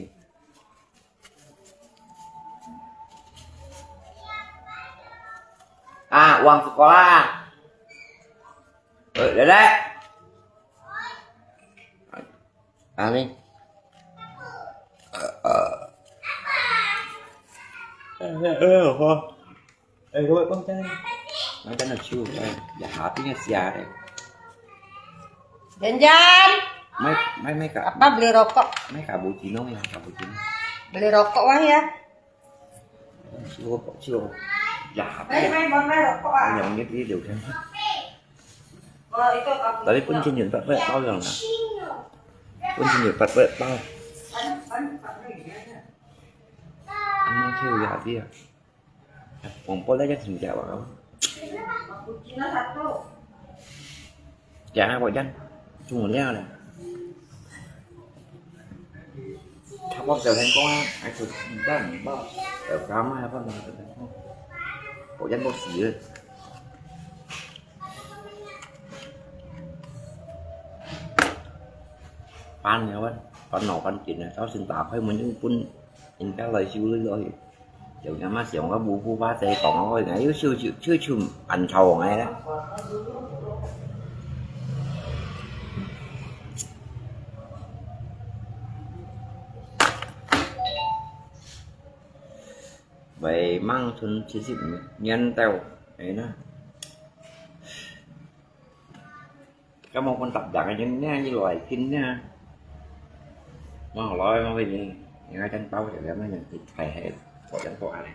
Ah, uang sekolah. Eh, Dedek. Ah, ni. Eh, eh. Eh, eh, eh, apa? Eh, kau buat apa macam ni? Macam nak cium, eh. Ya, hati ni sia deh. Janjan! Mai, mai, mai ka. Apa beli rokok? Mai cappuccino ya, cappuccino. Beli rokok wah ya. Cium, cium. Ya, hati. Mai, mai, mai, mai rokok ah. Yang ni dia jauh kan. Tapi pun cium tak boleh tahu yang nak. Pun cium tak boleh tahu. Ano cium ya hati ya. Wong po le ya sing ja wa. Ja ha po jan. Chung le le. Tha po sel hen kong a, ai chu ban ba. Sel ka ma ha po na. Po jan po si le. Pan ya wan. Pan no pan kin na. Tao sin ta khoi mun yung pun. In ka lai siu le lo. Chiu nyam ma siong ka bu bu ba te kong oi ngai yu siu siu siu chum an chau ngai la. Bai mang chun chi sip nyan tau ai na. Có một con tập dặn cho nhé, với loại kinh nha. Mà họ nói nó về gì, người ta tranh tấu thì nó nhận thịt phải hệ của dân tộc này.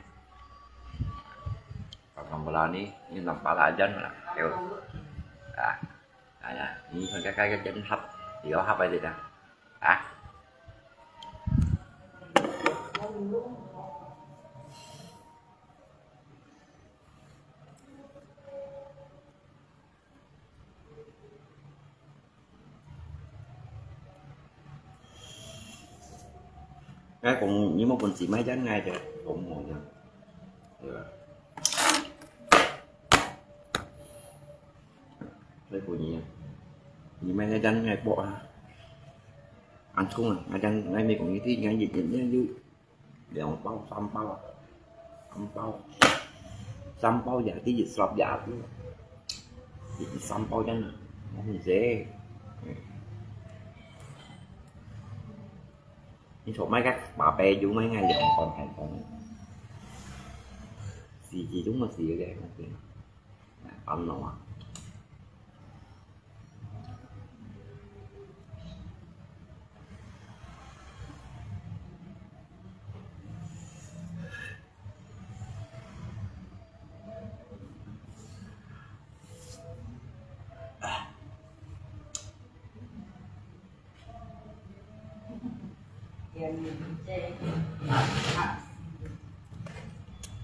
Còn không là đi, nhưng làm phá là dân là kiểu, à, à, à, như phần cái, cái, cái dân hấp, thì có hấp hay gì nè. À. Ngai kong ni mo pun si mai jan ngai je kong mo jan. Ngai kong ni, ni mai jan ngai po ha. An chung ngai jan ngai mi kong ni ti ngai yit yit ni yu. Liang pau, sam pau, sam pau, sam pau ya ti yit slap ya ti, yit sam pau jan na, mo hung se. Ni chok mai ka ba pe yu mai ngai liang pau hai pau. Si ji chung mo si ke mo si. Ăn no a.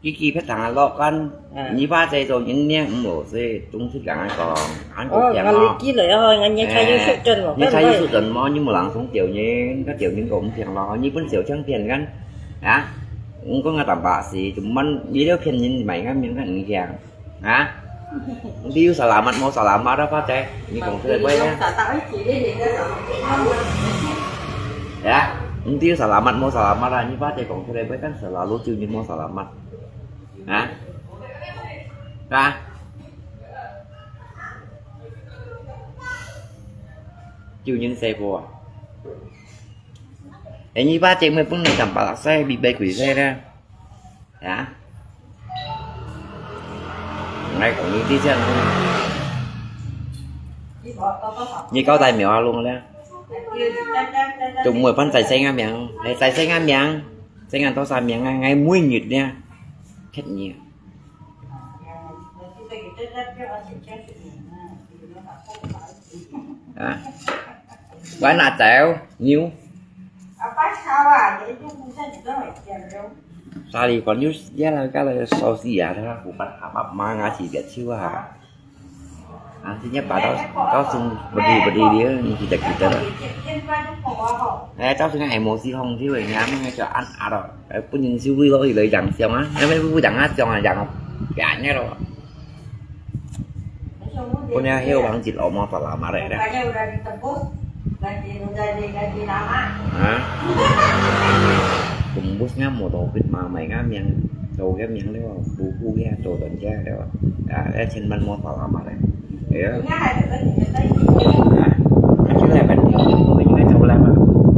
佢佢別堂啊落กัน，啊。你爸在做人命，毋好在中式講啊講，還過哦，強哦。𠊎理解了哦，𠊎人才有水準哦，哎，你才有水準嘛，你無人送掉人，該掉人講毋聽咯，你本小強騙人，啊？你講个坦白事，做麼你都騙人，買个命个毋聽，啊？你有 salamat 無 salamat 啊，爸仔？你講出來會啊？Ya, nanti salamat mo salamat lah, ni pate kong kira kan selalu cium mo salamat. Ha? Ha? Cium saya po. Eh, ni pate mo pun na tampak saya, bibay ko saya dah. Ya. Ngai kong ni ti siang. Ni kau tai miao alung le. Tung mui pan tai sai nga miang. Hai tai sai nga miang. Sai nga to sa miang ngai mui nyut le. Khet ni. Ah. Wan na tau, niu. Sali kon niu, ya la ka la so si ya, ta ku pat ha pat ma nga si biat chiu ha. Ah, si nya pa tau, tau sung bedi bedi dia, ni kita kita la. Eh, tau sung ai mo si hong chiu, nya mo ngai cho an a lo. Ai pun yin siu lui lo i lei jang siang a. Ai mai bu jang a siang a jang. Ya nya lo. Punya hiu bang jit lo mo salamat le. Ha? Kumbus nga mo to pit ma mai nga miang. To ke miang le wa. Bu bu ya to don ke le wa. Ya, ya chen ban mo salamat le. Ya. Ha? Ka chi le ban. Mo ni ka chau le ma.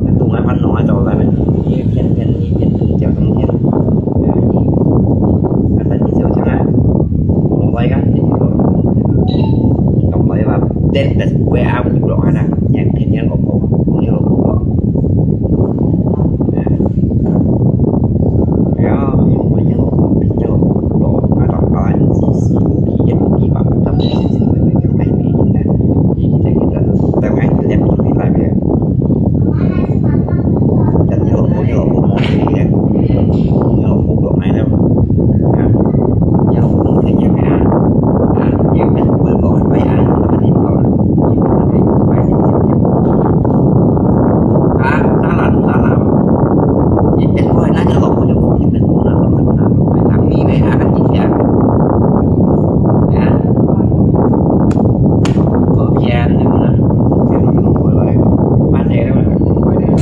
Ka tu nga pan no nga chau le ma. Ye pian pian ni pian tu chau tong pian. Ya, ni. Ka ta ni chau chang a. Mo bai ka. Tong bai ba. Den Facebook a Facebook lo ana. Yang pian yang lo po. Yang lo po. Ya. Ya, yang bai yang lo po. Yang lo po. Nga tong bai si si ko ki yang ki ba. Tam si si ko yang bai ni na. Ni kita kita. Tam ai yang ki bai. Chắn nhớ không có nhớ không có gì đấy. Nhớ không có ai đâu. Nhớ không có thể nhớ cái nào. Nhớ cái quên bỏ cái ai mà đi bỏ. À, sao là sao là. Nhớ cái quên nó nhớ không có nhớ không nhớ cái quên nó. Làm gì vậy hả anh chị? Ya. Ko pian ni mana? Pian ni ko lai. Pandai dah mana? Pandai dah.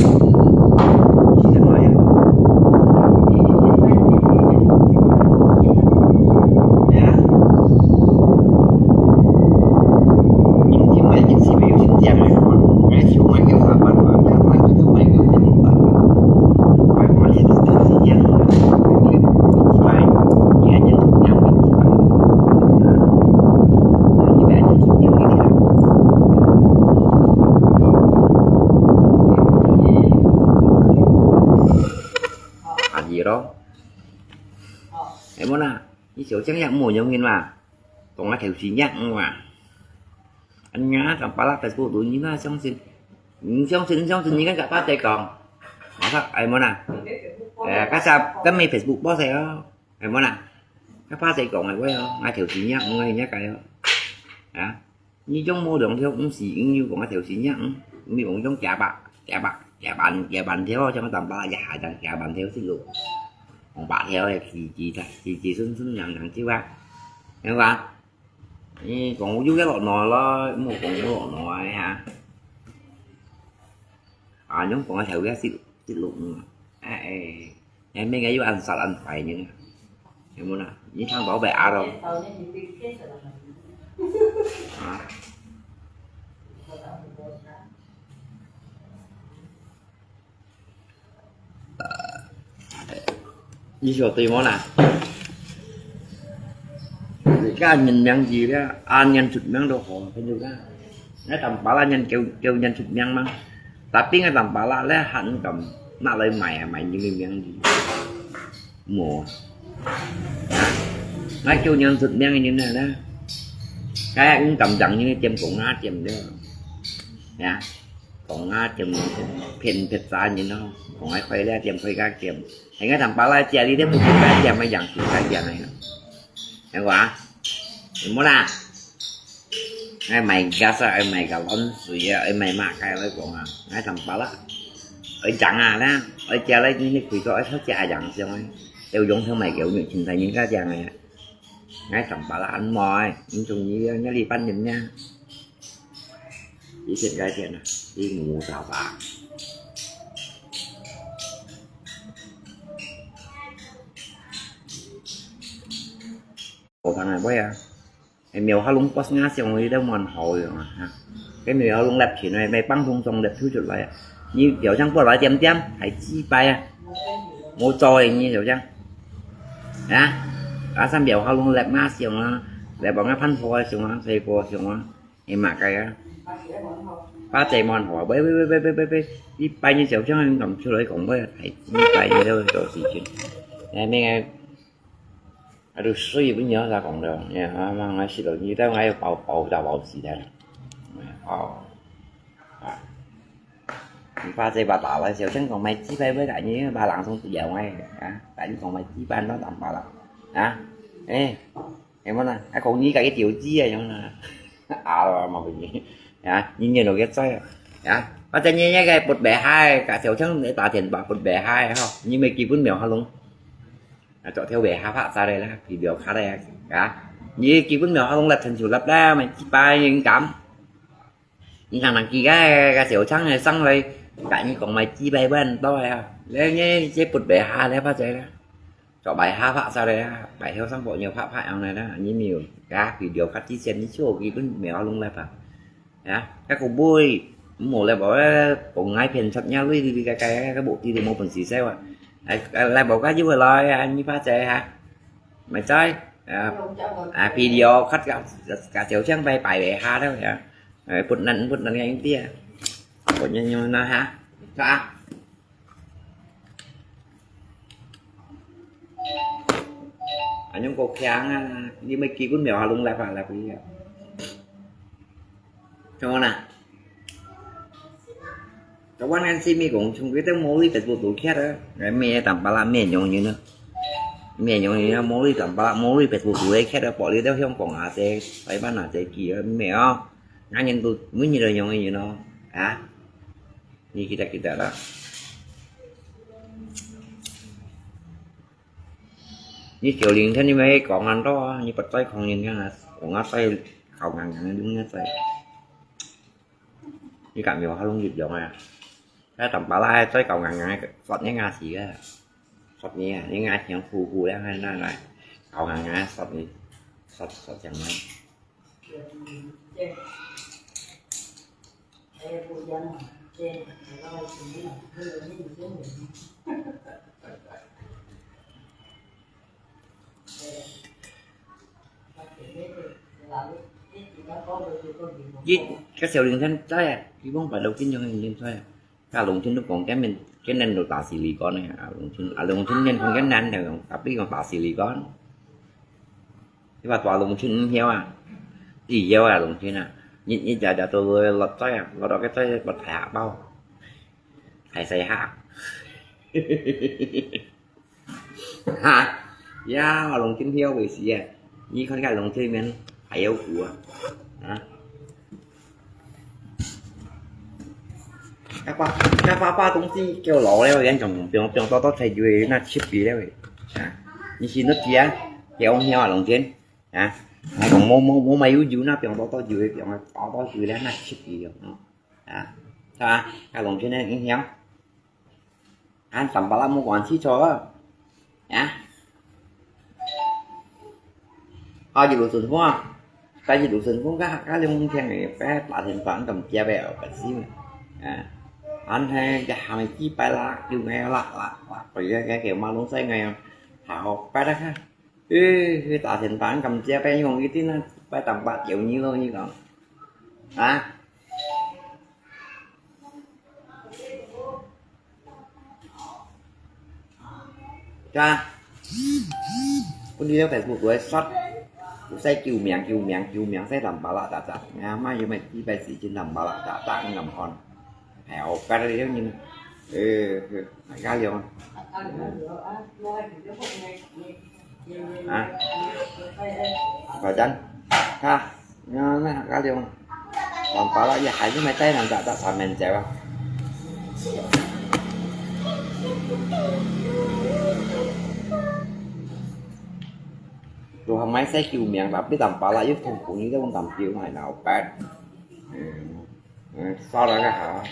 Kita mai. Ya. Ini mai ini si mai si jam mai. Mai si mai ke apa? Apa itu mai ke apa? Mai mai si si jam. Mai. Ya, jam jam. Aji lo. Em mo na, ni siu chang yak mo yong hin ma. Tong a thiu si yak ma. An nga tong pala Facebook tu ni na xiong sin. Ni xiong sin, xiong sin ni kan ka pa te kong. Ma sa, ai mo na. Eh, ka sa, ka mi Facebook po sa yo. Ai mo na. Ka pa te kong ai wo yo. Nga thiu si yak, nga yak ka yo. Ha? Ni jong mo dong thiu, ung si ung yu kong a thiu si yak, ung mi ung jong kia ba, kia ba, kia ban, kia ban thiu, jong tam ba ya ha jang kia ban thiu si lu. Kong ba thiu e si ji ta, si ji sun sun yang yang ji wa. Yang wa. Ni kong yu ya lo no lo, mo kong lo no ai ha. À, những con theo cái xích, xích lục nữa. À, ê, em mấy cái ăn sạch ăn phải như thế. Em muốn à, những thằng bảo vệ áo đâu. À. Ni siu tui mo na. Ka nhân miang ji le, an nhân sut miang do ho, kan ju ka. Ngai tam pala nhân kêu, kêu nhân sut miang ma. Tapi ngai tam pala le han kam, na lai mai, mai nhân miang ji. Mo. Ngai kêu nhân sut miang ji na le. Ka ngai kam jang ni tiêm kong na tiêm de. Ya. 講啊，店騙騙詐人咯，講愛開這店開該店，還愛談巴拉家裡都不開店，還養豬開店个，係無啊？有無啦？愛賣gas啊，愛賣个卵水啊，愛賣麼个來講啊？愛談巴拉，愛養啊啦，愛家裡你開到愛出家養上个，要用上賣給我們現在人家養个，愛談巴拉安排，你中意要你禮拜人呢？ 一天該天啊，一五早八。我看看，喂啊，哎，苗下弄不是俺想的都蛮好的嘛，哈。跟苗下弄来平的，没帮同中的出出来啊。你表象过来点点，还几百啊，我做的你表象，啊，啊，上苗下弄来嘛想啊，来帮俺潘婆啊想啊，谁过想啊。 你嘛个啊？巴姐蛮好，喂喂喂喂喂喂喂，一般人小像人讲出来讲，喂，太一般人都有事情。哎，那个，啊，都水不你要咋讲的？哎，啊，妈，我死了，你在外包包大包死的了。哦，啊，你巴姐把打了，小像讲买几百块的，你把人送掉哎，啊，把你讲买几百都打发了，啊，哎。 係無啦？啊，講你个一條子啊，樣啦。啊，嘛不是。啊，你念到个嘴啊。啊，或者你那个不白害，个小强你打電話不白害吼，你咪基本苗下弄。啊，昨天白害拍晒了啦，video卡了啊。你基本苗下弄了，成就了啦，咪几百人敢。 你看人家个个小强个上来，甲你讲买几百万到啊，了你这不白下了发财了，做白下发财了，白后上朋友拍拍样来了，你没有啊？video卡之前你就基本没有弄了吧？啊，那个不会，没了吧？讲爱骗出人家，你你个个个不地都没本事说啊，哎，来不个就会来啊，你发财哈，买菜啊，啊，video卡个个小强白白白下了呀。 哎，不能不能个一点，不能用那哈，是吧？啊，用够强啊，你们基本没有弄来吧，来不一样。怎么呢？台湾人是没讲，从这都毛利得不多看的，哎，没当巴拉没用人呢，没用人啊，毛利当巴拉，毛利得不多看的，保利到香港啊，这台湾啊，这几个没有。 Ngah nyen tu, mun nyi lo nyong nyi lo, ha? Ni kita-kita lah. Ni kieu ling then ni mai kong an to, ni pat tai kong yin kan as, kong as tai kau ngang ngang dung ni tai. Ni kat myo halung yip yong ah. Ka tam pa lai tai kau ngang ngang, sot ni nga si ka. Sot ni, ni nga hiang hu hu liang hai na lai. Kau ngang ngang sot ni. Sot, sot yang mai. 一个小零钱在啊，一共百六斤两个零钱在啊。 Ka lùng thìn lúc kong kén mình, kén nén lù tà xì lì con này, à, lùng thìn, à, lùng thìn nên không kén nén này, tapi kong tà xì lì con. Thế mà tòa lùng thìn hiếu à, ý hiếu à, lùng thìn à. Nhị, nhị chả chả tôi lọt tay à, lọt đó cái tay bật thẻ bao. Thẻ xài hạ. Ha, ya, lùng thìn hiếu về xì à. Nhị con cái lùng thìn mình, phải hiếu của. Ha. Các ba, các ba, ba công ty kêu lỗ leo, yên chồng, biong, biong to to thay vui, na chip đi leo. À, như xin nó kia, kéo nhau lòng trên. À, ai cũng mua, mua, mua máy yu yu na, biong to to vui, biong to to vui leo, na chip đi leo. À, sao à? Các lòng trên này, yên hiếu. An tăm pala mu kuan chi cho. Ya. Ka ji lu sun fung a. Ka ji lu sun fung ka, ka liong thiang e, ka pa thian pa ang kam jia bai au ka si. Ya. An hai ja ha mai ji bai la, yu ngai la, la, la. Pai ya ka ke ma long sai ngai. Ha ho bai da ka. Ê, ê, ta thian pa ang kam jia bai yong i tin na, bai tam pa jiu ni lo ni kong. Ha? Ka. Kun đi Facebook đuổi sót. Sai kiu miang, kiu miang, kiu miang, sai tăm pala ta ta. Nga ma yu mai ti bai si chin tăm pala ta ta ngam kon. 哎呀，我干了两年了。呃，哪家了？啊？快点，看，那那哪家了？Tampalak也还是没带人家到他们家吧？都还没晒救命，tapi Tampalak又同朋友在问Tampalak买老板。嗯。 嗯，烧了个好。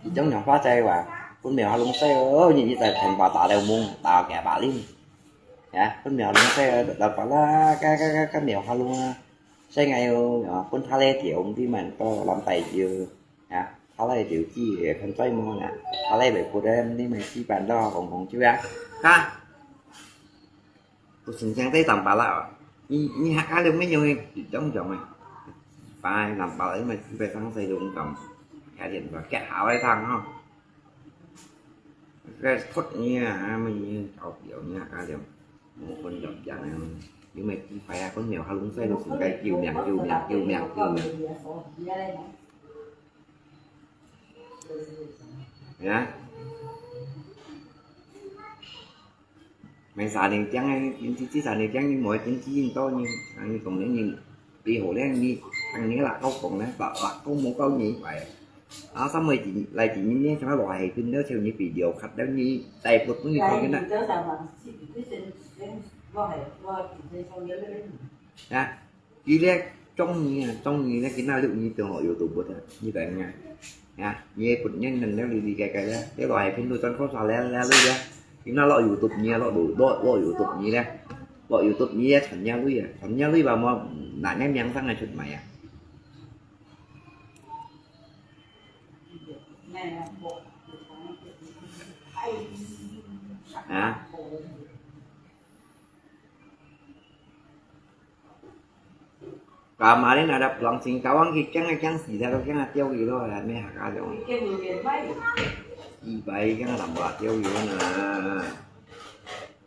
佢種樣花仔哇，分苗下弄細哦，你一直天花打了蒙，打个巴令。Ya，分苗下弄細哦，打巴啦，个个个个苗下弄啊。 Saya ngayon, ah, pun thalai tiaw, di man to lam tai tiaw. Ya, thalai tiaw chi, eh, pun choi mo na. Thalai bai put em, di man chi pan to, kong kong chiu ya. Ha? Ku sing siang tai Tampalak, ah. Ni, ni hak ka lu me nyong, jong jong, eh. Pai Tampalak, di man chi pai sang sai jong jong. Ya, dien ba, kiat hao lai thang, ha. 个脱你啊，乜嘢搞表你啊，家了，我分了讲啊，因为鸡排啊，分了还弄晒都是该救命，救命，救命，救命。啊？ Mai sa ning tiang ai, yin chi chi sa ning tiang yin moi yin chi yin to yin, ang yin kong ning yin, pi ho leng yin, ang ning lak kau kong leng, lak lak kau mo kau yin pai. A sa moi yin, lai yin yin yin, chang lo hai kun leo cheu yin pi liu khat leo yin, tai put yin kong yin na. Ya. 佢咧中意啊，中意咧，佢那六年就學有讀不得，你等啊。啊，你本人能了理理解解咧，你來係拼到真科學咧，了理咧，佢那落有讀你啊，落有落落有讀你咧，落有讀你咧，陳家瑞啊，陳家瑞話我哪个名上来出卖啊？啊？ Kamarin ada pulang Singkawang, kikeng, keng sida, keng atiaw kilo, lah, meh, haka dong. Ibai keng tambah atiaw kilo na.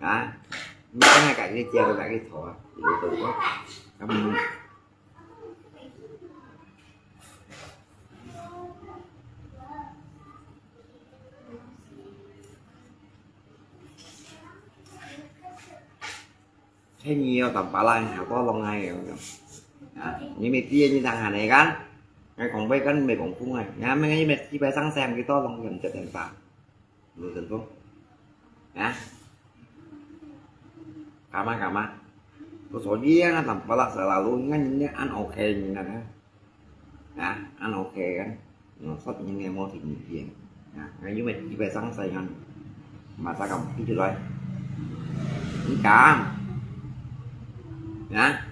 Ha? Ni keng haka kiri tia, haka kiri thoa. Kilo to ko. Kamu. Thế nhiều tầm bả lai hảo có lòng hay rồi. À, như mày tia như thằng Hà này kan. Ngay còn bây kan mày còn phung này. Nhà mày ngay mày chỉ phải sẵn sàng cái to lòng gần chết đèn pha. Lu dân phung. Hả? Cảm ơn, cảm ơn. Có số gì á, tầm bả lai sẽ là lu ngay như ăn ok như này. Hả? Ăn ok kan. Nó sắp những ngày mua thì nhiều tiền. Hả? Ngay như mày chỉ phải sẵn sàng ăn. Mà sao cầm cái thứ đấy. Không cảm. Hả?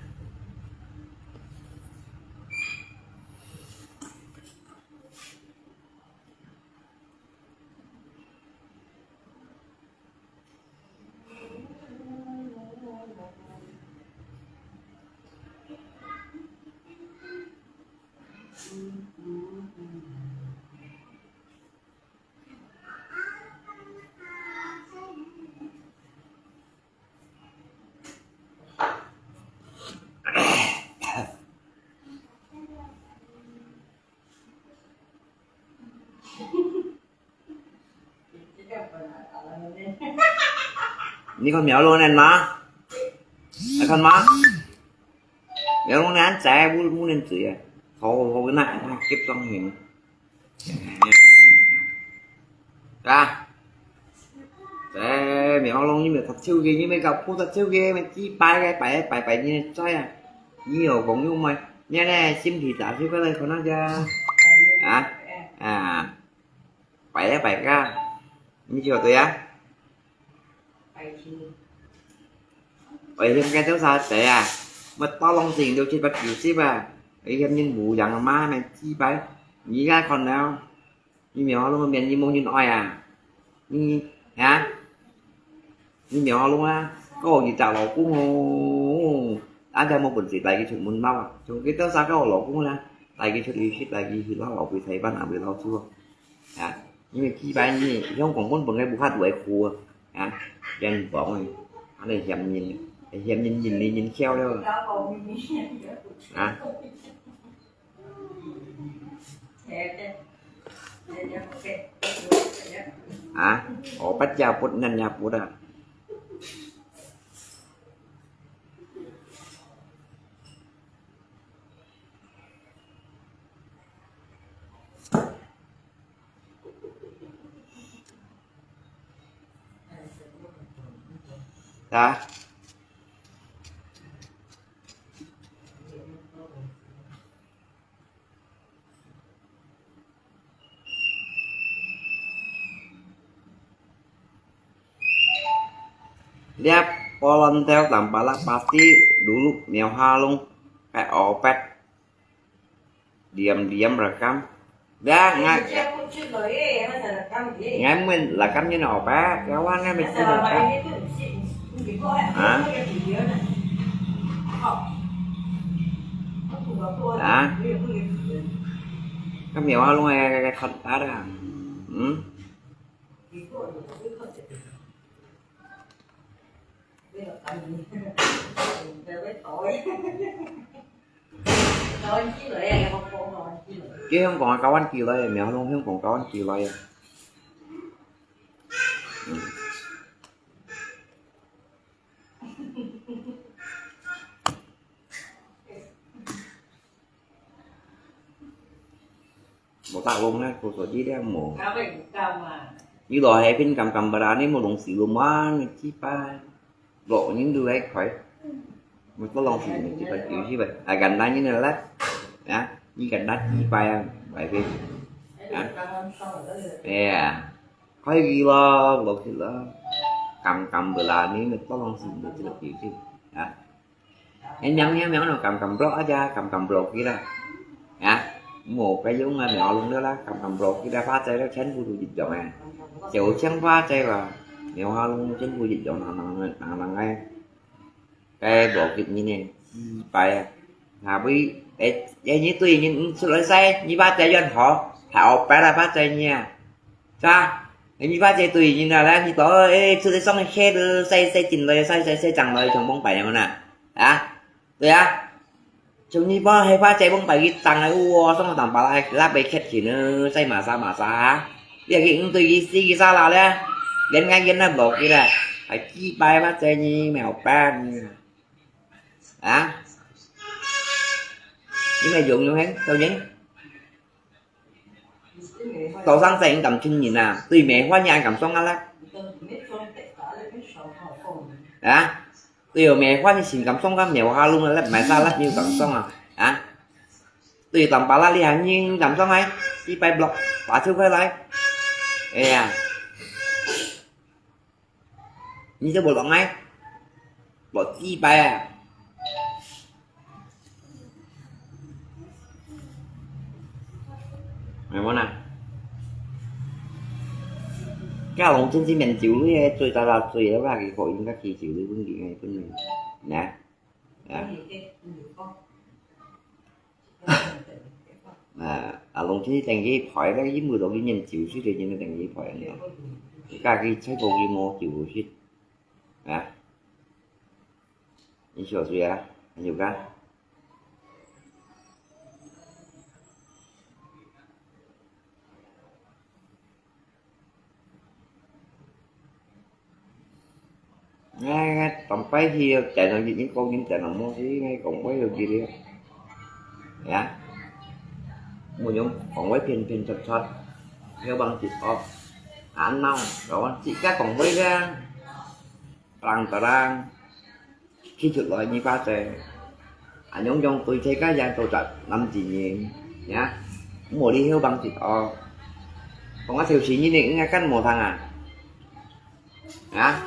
Ni kon miao lo nen ma? Ai kon ma? Miao lo nen zai wu wu nen zui a. Ho ho na na kip zong hin. Ka. Zai miao lo ni miao tak chiu ge ni miao ka pu tak chiu ge miao chi pai ge pai pai pai ni zai a. Ni yo gong yu mai. Ni ne sim thi ta chiu ka lai kon na ja. A. A. Pai a pai ka. Ni chiu tui a. Pai hiam ke têu sa te a. Mă to long sing têu chit bat kiu sip a. Pai hiam yin wu yang ma men chi pai. Ni ga kon nao. Ni miao long mien ni mong yin oi a. Ni ha. Ni miao long a. Ko yi ta lo kung o. An ta mo bun si pai ki chun mun mau a. Chung ke têu sa ko lo kung la. 帶佢出去食，帶佢去尞，會使辦啊，會尞做啊。啊，因為幾擺呢，香港本本个無法度个苦啊，啊，人講个，恁樣嫌人，嫌人人嚟人笑了。啊。啊，哦，不加不能呀不的。啊。Lihat Polontau Tampalak pasti dulu Mèo Halong kayak opet. Diam-diam rekam. Dah, ngai, ngai mun rekam ni opet. Kawan ngai mesti rekam. Ha? Ha? Kan Mèo Halong ai, ai, ai, ai, ai, ai, ai. Hmm? Cái Hồng Kông kawan kì lại, Mèo Halong Hồng Kông kawan kì lại. Một tạc luôn á, cô sổ chi đấy một. Như đó hay pin cầm cầm bà đá nên một đồng xíu luôn mà, người chi pa. Bộ những đứa ấy khỏi. Một tóc lòng xíu, người chi pa kiểu chi vậy. À, gần đây như này lắm. Á, như gần đây chi pa, bài pin. Á. Yeah. Khỏi gì lo, bộ chi lo. Cầm cầm bà đá nên một tóc lòng xíu, người chi pa kiểu chi. Á. Em nhắn nhé, mèo nó cầm cầm blok aja, cầm cầm blok kì đó. Hả? Một cái giống mèo luôn đó là cầm cầm blok kì đó, phá chạy đó chén bu du dịch giọng à. Chiều chén phá chạy là mèo ha luôn chén bu dịch giọng nặng nặng nặng nặng ai. Cái blok kì như này, chi bài à. Hà bí, ê, ê, như tôi như xuất lấy xe, như phá chạy yuan hỏ, thả ổ bé là phá chạy nha. Sa, ê, mi phá che tui, nyi na la, mi tỏ, ê, chu te song khe de, sai, sai chin loi, sai, sai, sai chang loi, chong bong pai yang na. Ha? Tui a. Chong mi phá, he phá che bong pai ki chang ai, ua, song tam pa la, la pai khet chin, sai ma sa, ma sa, ha? Bia ki ng tui ki si ki sa la le. Yen ngai yen na blok ki la. Hai ki pai phá che ni mèo pan. Ha? Ni mèo dùng dùng hen, tao yen. Tàu sang chạy cảm chân nhìn à, tùy mẹ hoa nhà cảm xúc á lắm. Hả? Tùy mẹ hoa nhà xin cảm xúc á, mẹ hoa luôn lắm, mẹ sao lắm nhiều cảm xúc à. Hả? Tùy tầm bà la li hàng nhìn cảm xúc ấy, đi bay blok, bà chưa quay lại. Ê à. Nyi cho bộ lọc ngay. Bộ chi bài à. Mày muốn à? Cái lòng chân chi miền chịu lui, chui ta là chui đó là cái khổ in các kỳ chịu lui, vững đi ngay, vững đi. Nè. Nè. À, à, lòng chi teng chi phỏi, cái gì mưa đó cái nhìn chịu suy thì nhìn teng chi phỏi nữa. Cái cái thấy bộ gì mô chịu suy. Nè. Nyi shuwa shuwa, nyi ka. Ngai, ngai, tòng pái hi, chạy nó gì những con những chạy nó mua cái ngay cổng quay được gì đi. Ya. Mua những cổng quay phiền phiền chật chật. Theo bằng chịu off. Án mau, đó, chỉ các cổng quay ra. Tarang-tarang, khi chụp lại như ba tê. Anh nhung nhung tôi thấy các giang tôi chặt năm chỉ nhìn, nhá. Mua đi hiếu bằng thịt o. Còn có thiếu sĩ như này, nghe cắt mùa thằng à. Hả?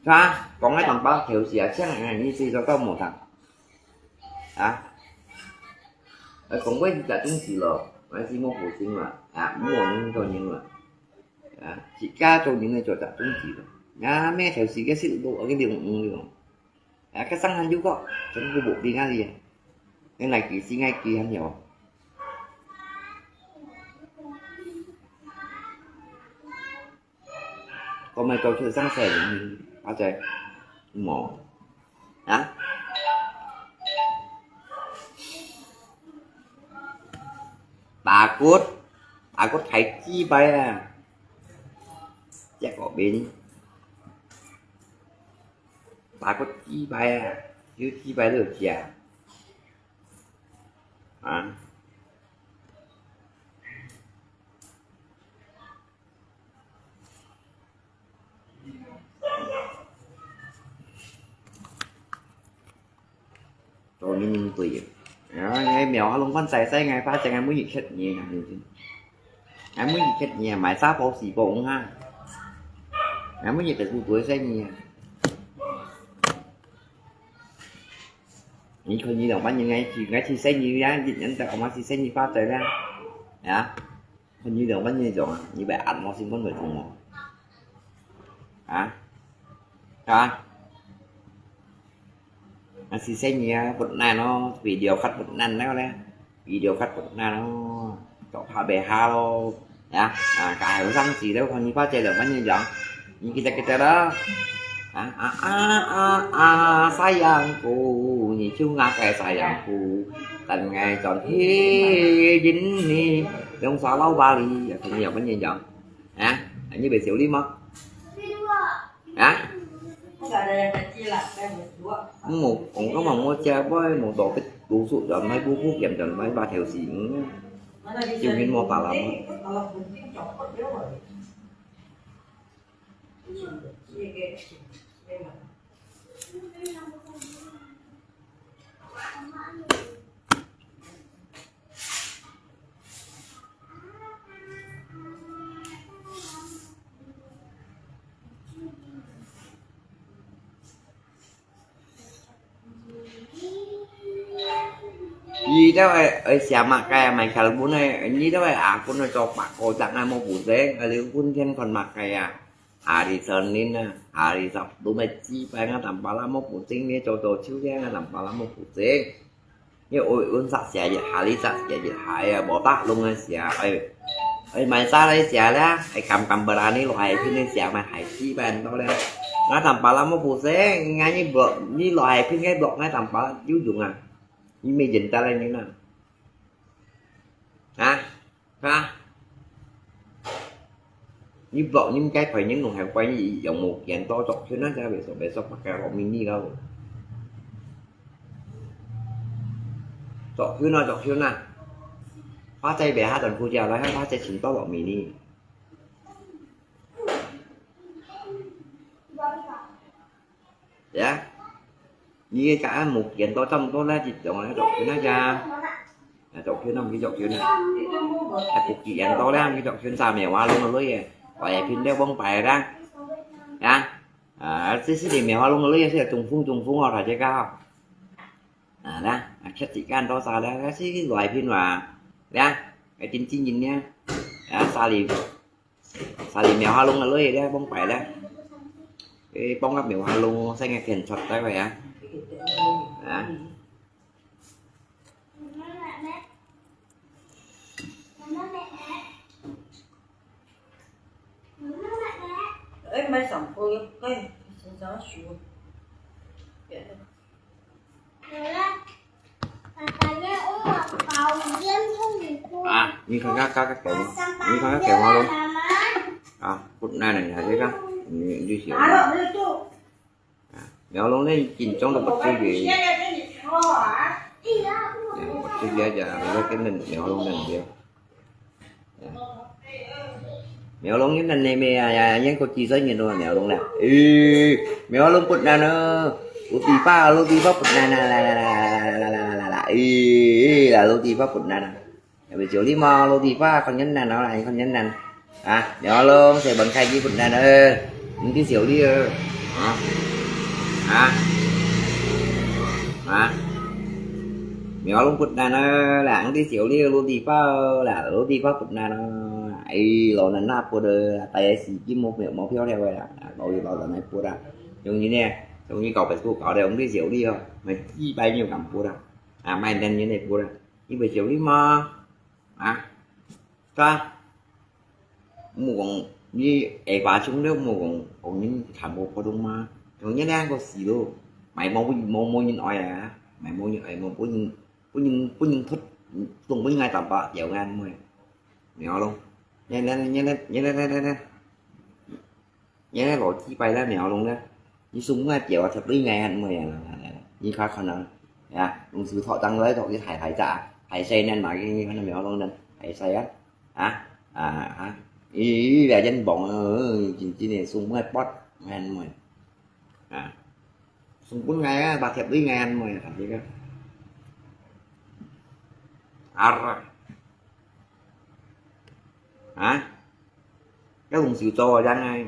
Hả? Còn cái thằng bác thiếu sĩ à, chắc là như gì cho tao mùa thằng. Hả? Ở còn với cả chúng chỉ lo, mà chỉ mua phụ sinh mà. À, mua những thôi nhưng mà. Hả? Chỉ cá cho những người cho chặt chúng chỉ lo. Nhà mẹ thiếu sĩ cái sự độ ở cái điều, điều. À, cái xăng hàng chú có, chúng tôi bộ đi ngay đi. Cái này kỳ sĩ ngay kỳ hàng nhiều. 講麼个做出生死人，阿姐，無，啊？打骨，打骨太雞掰啊！這個面，打骨雞掰啊，有雞掰都有食啊！啊？ 做人對个。啊，𠊎廟下弄番仔細，𠊎爸正𠊎每日歇業啊，𠊎每日歇業，買三包四包五下。𠊎每日就做對生意啊。你看你兩班人，𠊎去，𠊎去生意啊，一年到晚去生意發財了，啊。 看你兩個人種啊，你會按摩心肝會痛哦。啊？啊？啊，是生意啊，困難哦，video call困難了咧，video call困難哦，做怕袂下咯，呀，啊，該後生時了，看你把這兩個人種，你記得記得啦。 啊啊啊啊啊，sayangku，你就我个sayangku，等𠊎轉去認你，用沙漏巴黎，啊，你有乜人講？啊，你會笑你嗎？啊？我講，我講嘛，我食飯無到別讀書，就買布布劍，就買把條線，嗯，就緊莫打啦嘛。 你兜愛，愛寫麼个啊？買卡路本呢？你兜愛阿公愛做八個隻啊，無補償，啊，你分天看麼个啊？Hari Senin啊，hari Sabtu乜雞排啊，tampal啊，無補償，你做做手咧啊，tampal啊，無補償。你愛，愛煞寫一下，你煞寫一下啊，無得弄啊寫，哎，哎，買啥來寫咧？哎，敢敢berani落海邊你寫，買海雞排多咧。啊，tampal啊，無補償，啊，你落，你落海邊个落，啊，tampal有用啊？ 你乜認得个人啊？啊？啊？你block你該排人攏還怪你，用無見到作品啊，這besok besok pakai rok mini kau。作品啊，作品啊。花仔別下等估計來，花仔尋到rok mini。 呀，你个答案無見到差毋多啦，一種啊，作品啊呀，啊，作品啊，毋係作品啊，啊，不見到啦，毋係作品，啥苗啊，弄个類个，我也拼了崩白啦，呀，啊，這是你苗啊，弄个類个，是中風，中風哦，大家好，啊啦，啊，吃時間多少啦，該是來拼嘛，呀，該真正人呢，啊，啥哩。 Sari mèo ha lông lơi leh, bông pai leh. Ê, bông ap mèo ha lông, sai ngai khen chọt tai vậy à? Hả? Ê, mai sòng cô, ê, sòng sòng sù. À, ñu khen các, các, các kẹo, ñu khen các kẹo hoa lông. À, phút này này, hả, thế các? Ñu, ñu xỉu. À, mèo lông này, chín trong đó bật chữ gì? Bật chữ gì aja, cái, cái nền mèo lông nền gì? Mèo lông nhân này mẹ à, nhân có chi soi nhìn rồi mèo lông nè. Ê, mèo lông put nè nè. Lông tì pha, lông tì pha put nè nè, là, là, là. Ê, ê, là lông tì pha put nè nè. Bây giờ đi mà lông tì pha, con nhân nè, nó là con nhân nè. À, mèo lông sẽ bắn khai chi put nè nè. Những cái xỉu đi. Hả? Hả? Hả? Mèo lông put nè nè, là những cái xỉu đi, lông tì pha, là lông tì pha put nè nè. Ai, lông nè nè put, tại vì gì chứ một mèo máu phiêu theo vậy à. Lông tì pha lông nè put à. Giống như nè, giống như cậu Facebook cậu đây, ông đi xỉu đi không? Mày chi bao nhiêu cắm put à? À, mày nên như này put à. Như vậy xỉu đi mà. À. Hả? Muông, 你下巴中了無講，講人全部普通話，講人兩個死咯，買無無無人愛啊，買無人愛，無本人本人本人出，總本人愛打把掉眼妹，苗咯，你你你你你你你你。 你个老雞掰啦，苗龍啦，你送我表啊，絕對愛啊，你看看啊，呀，用手托等來托去抬抬咋，抬細呢嘛，你看苗龍呢，抬細啊，啊啊啊，咦，來人幫啊，真真个送我八，你看啊，送分𠊎啊，把絕對愛啊，你看這個，啊，啊，要用手做啊，這樣啊。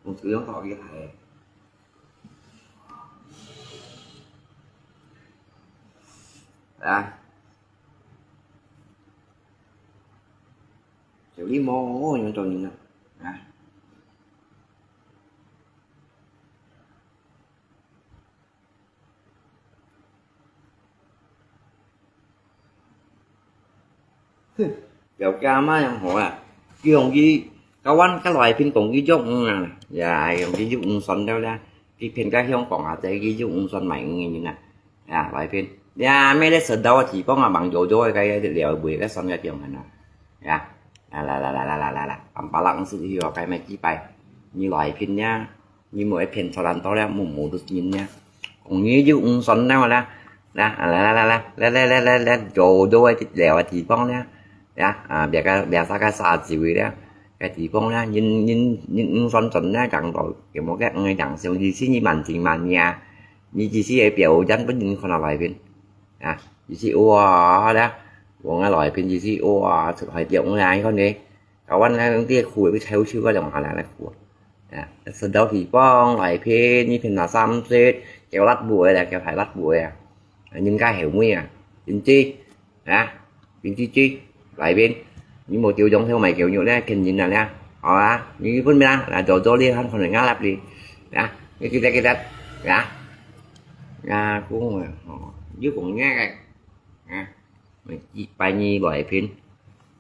用手用手去抬。啊，小麗無，我用做人啊，啊。 哼，表姐嘛樣好啊，佢用佢，佢換佢來片講佢肉魚啊，呀，用佢肉魚算了啦，佢片个香港啊，在佢肉魚算賣魚个人啊，呀，來片，呀，咩咧食到个地方啊，忙做做个，該料理个算个中人啊，呀，啦啦啦啦啦啦啦啦，暗巴拉斯去哦，該咩幾擺，你來片呀。 你莫騙錯人到了，無無得人呢。講你就毋算了啦，啦啦啦啦啦啦啦啦啦啦，做到个了个地方呢，呀啊，別个別啥个啥子位了，个地方呢，人人人毋算準呢，講到有無个，嗯，講上去是你慢情慢呀，你只是个表演分人看到來片，啊，只是哇啦，往个來片只是哇，出海掉啊，你看呢。 Kawan呢，用這苦个臭臭个，用下來來苦。啊，食到地方，來片，你片拿三色，叫辣妹个啦，叫大辣妹个啊。人家後尾啊，真知，啊，真知知，來片，你無丟中頭買狗肉咧，騙人啊咧，好啊，你分咩啊？來做做咧，看可能壓力咧，啊，你記得記得，啊，啊，講啊，哦，有講个，啊，拜二來片，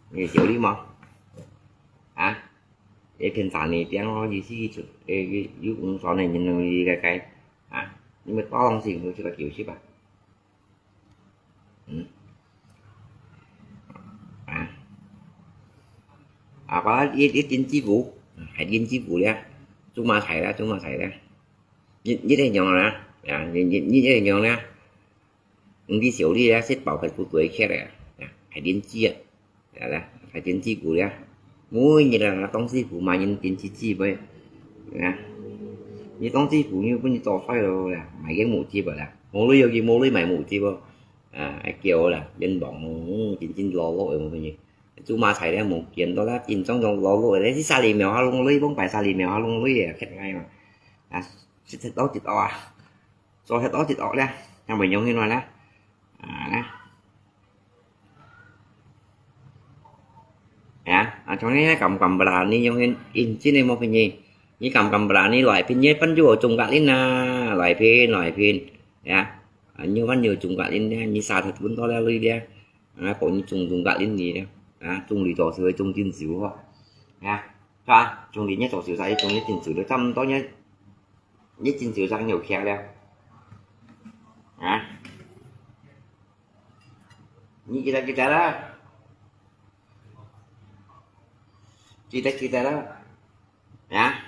你有理無？ 啊，一片三年頂咯，意思出，誒，有有工作呢，人容易个个，啊，你咪多東西，你去个九十啊，嗯，啊，啊，把一一斤支付，還斤支付了，做麼菜了，做麼菜了，一一定用了，啊，一一一定用了。 毋知小李咧，食飽還不對吃咧，啊，還練字啊，啊啦，還練字古咧。每日啊，當師傅嘛，人練字字咩，啊，你當師傅你分你做衰咯啦，買个無接啊啦，無鐳有佢無鐳買無接哦，啊，還叫啦，冤枉哦，真真勞碌个無分你，做麼菜咧無見到啦，真正種勞碌个，你去沙梨苗下弄鐳，往擺沙梨苗下弄鐳啊，乞哀嘛，啊，食食到食到啊。 做得多一惡咧，yang會用起來咧。啊，咧。Ya, ah, contohnya kamu kamu berani yung inci ni mo pinyi. Ni kamu kamu berani loài pin ye pan ju chung ka lin na, loài pin, loài pin. Ya, ah, nyu pan ju chung ka lin ya, ni sa thật pun to le lui dia. Ah, po ni chung chung ka lin ni dia. Ah, chung li to sui chung tin siu ho. Ya, ka chung li ni to siu sa chung ni tin siu le chăm to ni. Nhất chính sự răng nhiều khéo lắm. Hả? Nhất kita kita đó. Kita kita đó. Hả?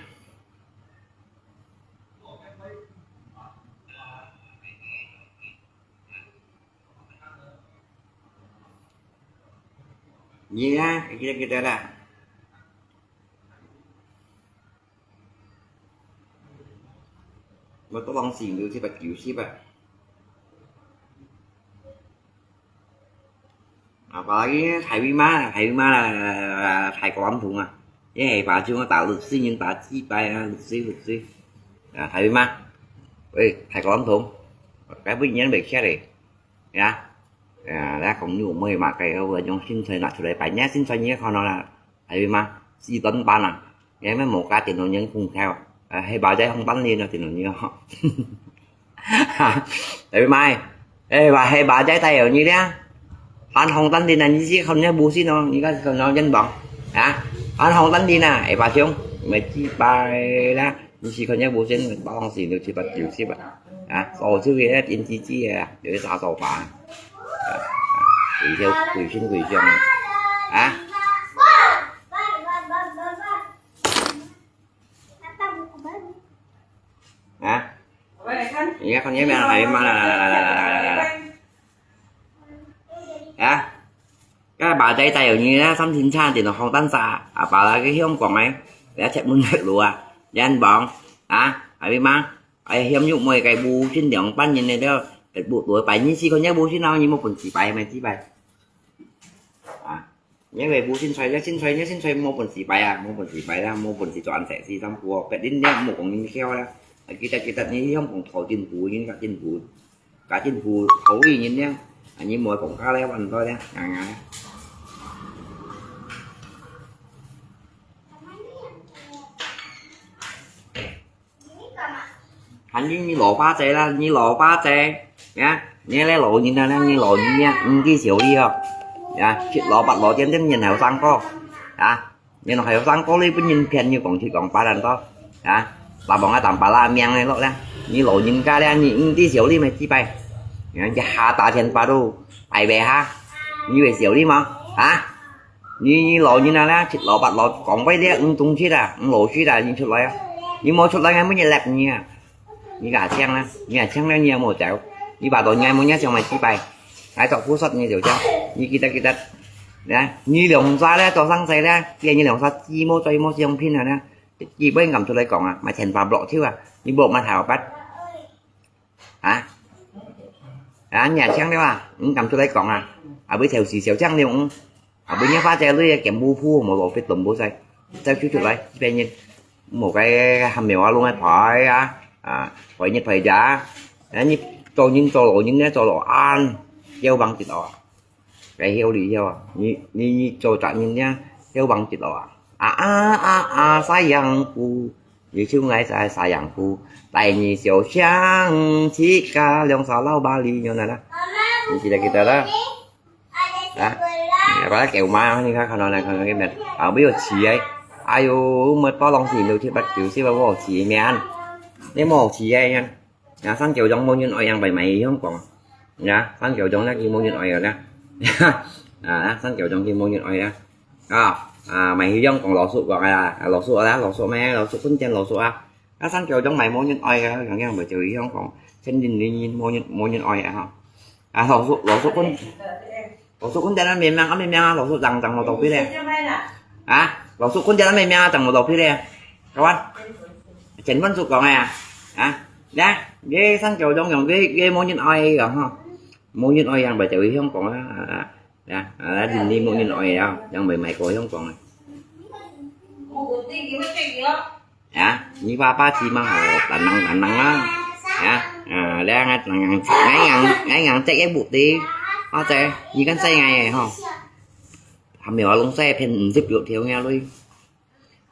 Nhất á, kita kita đó. Mà tôi bằng xỉn được thì bật kiểu ship à. À, và cái Thái Vy Mã, Thái Vy Mã là, là, là Thái có lắm thùng à. Cái này bà chưa có tạo được xí nhưng bà chi bài à, được xí, được xí. À, Thái Vy Mã. Ê, Thái có lắm thùng. Cái bức nhắn về kia này. Ya. Ya, đã không nhủ mới mà cái vừa trong xin thuê nọ thuê bài nhá, xin thuê nhé con nó là. Tại vì mà, si tấn ban à. Nghe mấy một cái tiền nó nhân không theo. À, hay bà giấy không tấn đi nó tiền nó nhiều. Tại vì mai. Ê, bà hay bà giấy tay ở như thế. Ăn không tấn đi là như gì không nhớ bù xin nó, như cái nó nhân bằng. Hả? Ăn không tấn đi nè, ê bà xuống. 買幾擺啦，你試看這無線，八郎四六七八九七啊，啊，手機个電視機个啊，有一隻手把，啊，啊，回條回信回信啊，啊，啊，你看看這邊還有嗎？來來來來來來來來，啊。 該把仔帶有你啦，三千差點好單殺，啊，把那個香港哎，人家切門來路啊，人幫啊，還有嗎？哎，香肉妹个無線兩百年个了，不多百年四個月無線了，你無本事擺，買幾擺？啊，因為無線吹，線吹，線吹無本事擺啊，無本事擺啦，無本事做安塞四三步哦，別人了無講你跳啦，啊，記得記得，你香港頭進步，人家進步。 家政婦好个人呢，啊，你莫講價咧，還多咧，硬硬咧。還有你老爸仔啦，你老爸仔，呀，你來老人啊，你老人呀，你个小弟哦，呀，七老八老點點年後生哥，啊。 然後還有生哥呢，分人騙，又講七講八恁多，啊，打幫啊，打把拉命个落咧，你老人家咧，你你个小弟買幾擺，人家下打電話都拜拜哈，你有小弟嗎？啊，你你老人家咧，七老八老講話咧，你懂七啊，你老七啊，你出來啊，你無出來，𠊎每日勒你啊。 你敢請啦，你敢請了，你也無走，你把到你也無，你也想買幾擺，還做不說你就走，你記得記得，啊，你兩儕咧做生意咧，見你兩儕姊妹最無相片啊咧，基本敢出來講啊，買電話block掉啊，你block買頭發，啊，啊，你也請了啊，你敢出來講啊，啊，會頭時小請了，嗯。 啊，分人花姐女个兼務鋪，無落必都無使，走出出來，一般人，無个還沒有啊，攏愛排啊，啊，排日排夜啊，啊，你做人做老人呢，做老安，要幫得到啊，該曉得曉啊，你你你做責任呢，要幫得到啊，啊啊啊啊，sayangku，你就愛在sayangku，帶你小香去个兩儕老巴黎，有哪啦？你記得記得啦。 啊，你把它给我妈，你看看到那看到那边啊，没有起哎，哎呦，没包东西，没有七八九十吧，我起面，你没起哎呀，啊，三九钟没人爱，样白买一样讲，呀，三九钟那个没人爱了呢，啊，三九钟个没人爱啊，啊，啊，买一样讲老鼠讲啊，老鼠啊，老鼠咩，老鼠困觉老鼠啊。 啊，三九钟買無人愛啊，樣樣毋就一樣講，千零零人無人無人愛啊吼。啊，老鼠老鼠睏，老鼠睏在那眠眠啊眠眠啊，老鼠正正無到位咧。啊，老鼠睏在那眠眠啊，正無到位咧。各位，前文所講个啊，啊，呀，這三九鐘樣，這這無人愛个吼，無人愛樣毋就一樣講啊，啊，啊。 呀，啊，你你無人愛啊，樣毋買過香港啊。呀，你爸爸起碼好，單人單人啊，呀，啊，你啊，單人，哎呀，哎呀，這个目的，啊，這，你看這个吼，還沒有攏使騙五十六條个鐳。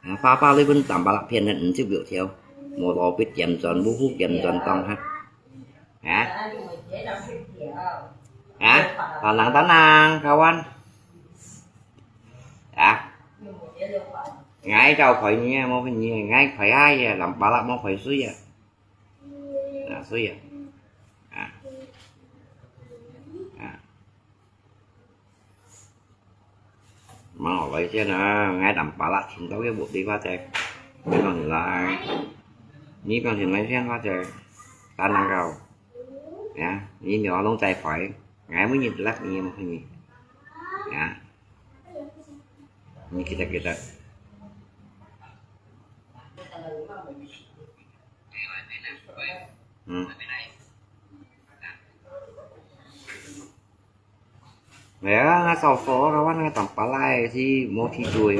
啊，爸爸你分tambah lah騙人五十六條，無路必兼轉，無好兼轉當下。啊？啊？Tanang-tanang, kawan. 啊？𠊎就陪你啊，無分你啊，𠊎陪下啊，tambah lah無陪誰啊。啊，誰啊？啊？啊？ Mang hỏi lại xem là ngay tầm pala chính tao cái bộ đi qua thế. Cái bằng là, ní bằng thì nói xem qua thế. Ta năng cầu. Nhá, ní nó lông tay phải. Ngay mới nhìn lắc nhìn một cái nhìn. Nhá. Ní kita kita. Ừ. Nè, ngà sào phó, ngà wăn ngà tòng pà lai, thì mô thì chuối,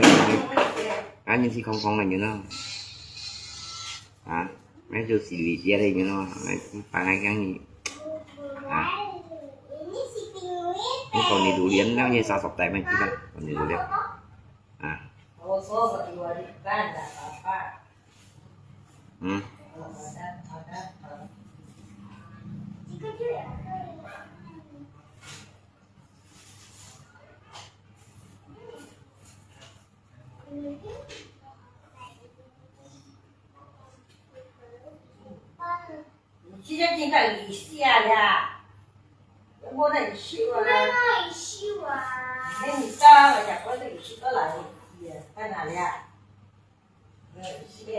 ngà nhìn thì không không là như nào. Hả? Ngà chú xì lì chia đây như nào. Ngà phải ngà găng nhỉ. Hả? Ngà còn đi đủ điện, ngà như sao sọc tay mà chứ đâu. Còn đi đủ điện. Hả? Ừ. 现在今天你下了，我那你去啊，那你下了，我这里去到哪里去啊？在哪里啊？呃，是的。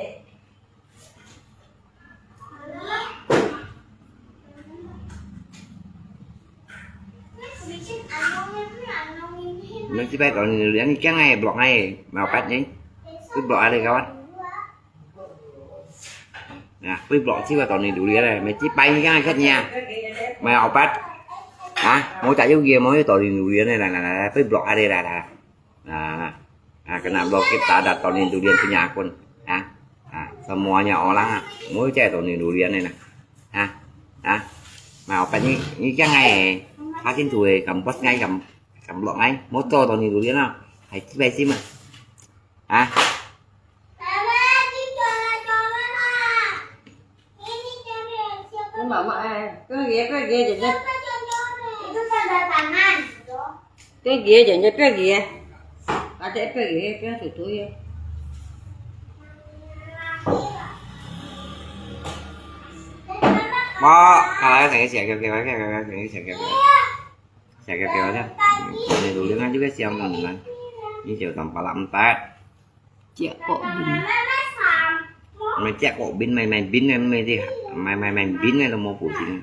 Nanti pai tahun ni durian ni kiang ai blok ai, mau pat ni. Kui blok ai kawan. Nah, kui blok sih tahun ni durian ai, mesti pai ni kiang ai kat ni. Mau opat. Hah, mau tak yuk ye, mau tahun ni durian ai, nah, nah, nah, kui blok ai, nah, nah. Nah, nah, kena blok kita ada tahun ni durian punya akun. Nah, nah, semuanya orang ah, mau cek tahun ni durian ai, nah. Hah, hah, mau opat ni, ni kiang ai, hakin tu ai, kampus ngai, kam, kam blok ngai, mau tahun ni durian ah, hai kipai sih mah. Hah? 妈妈，哎，不要给，不要给，姐姐。不要给，姐姐，不要给。把这不要给，不要吐吐呀。我，看来等一下，给我，给我，给我，给我，给我，给我。 Siap, siap, siap. Ini dulu kan juga siap kan. Ini jauh tanpa lambat. Ciak kok bin. Mai ciak kok bin, mai, mai bin, mai, mai di, mai, mai, mai bin, mai lo mau pusing.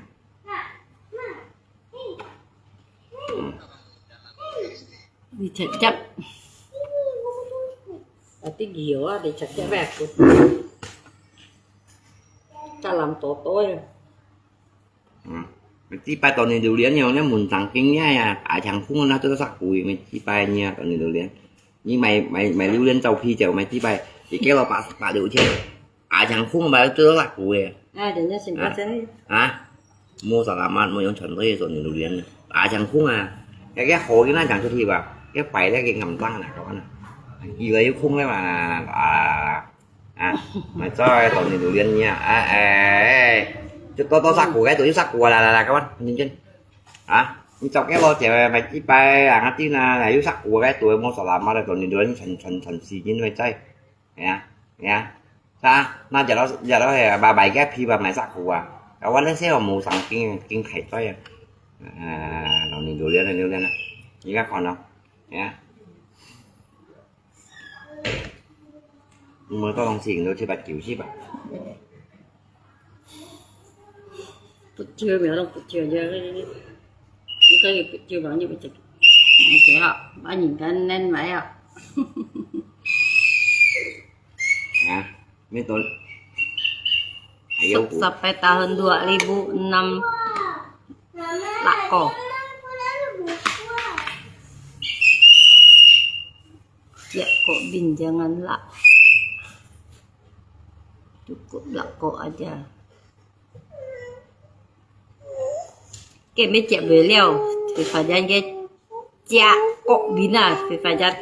Hmm. Đi chặt chặt. Tadi gio á, đi chặt chặt bẹt. Ta làm tổ tối. Hmm. Mesti pai tahun ni durian yang mana mun tangking ya, ya. Acang kung na tu sak kui, mesti pai nya tahun ni durian. Ni mai, mai, mai durian tau pi jau, mesti pai. Di kilo pak, pak liu chen. Acang kung mai tu sak kui. Ah, dia ni simpan sana. Ha? Mau salamat, mau yang contoh ya tahun ni durian. Acang kung ah. Ya, ya, ho ni na jang cuti ba. Ya pai le ke ngam tang na kawan. Gila yu kung le ba. Ah. 啊，買咗當年榴蓮啊，哎，哎，哎，就多多殺過嘅，都要殺過啦，啦，啦，咁啊，認真。啊，你做幾多隻買幾百啊，嗰啲啊，又殺過嘅，都冇啥啦，買到當年榴蓮全，全，全時間都在，係啊，係啊，啊，那隻咯，隻咯係啊，買，買嘅皮吧，買殺過啊，啊，我那時候冇上經，經睇在啊，啊，當年榴蓮啊，榴蓮啊，而家看咯，係啊。 Umur tolong sing, dua sibat kiu sibat. Pecil, memang pecil je. Kita ni pecil banyak pecil. Okey, ha. Banyak kan nen mai ya. Ha, ni ton. Ayo, Sa-, sampai tahun dua ribu enam lako. Ciak kok bin jangan lah. Cukup lako aja. Kê mê ciak bê liao, Pê Phà Yat kê ciak kok bin à, Pê Phà Yat.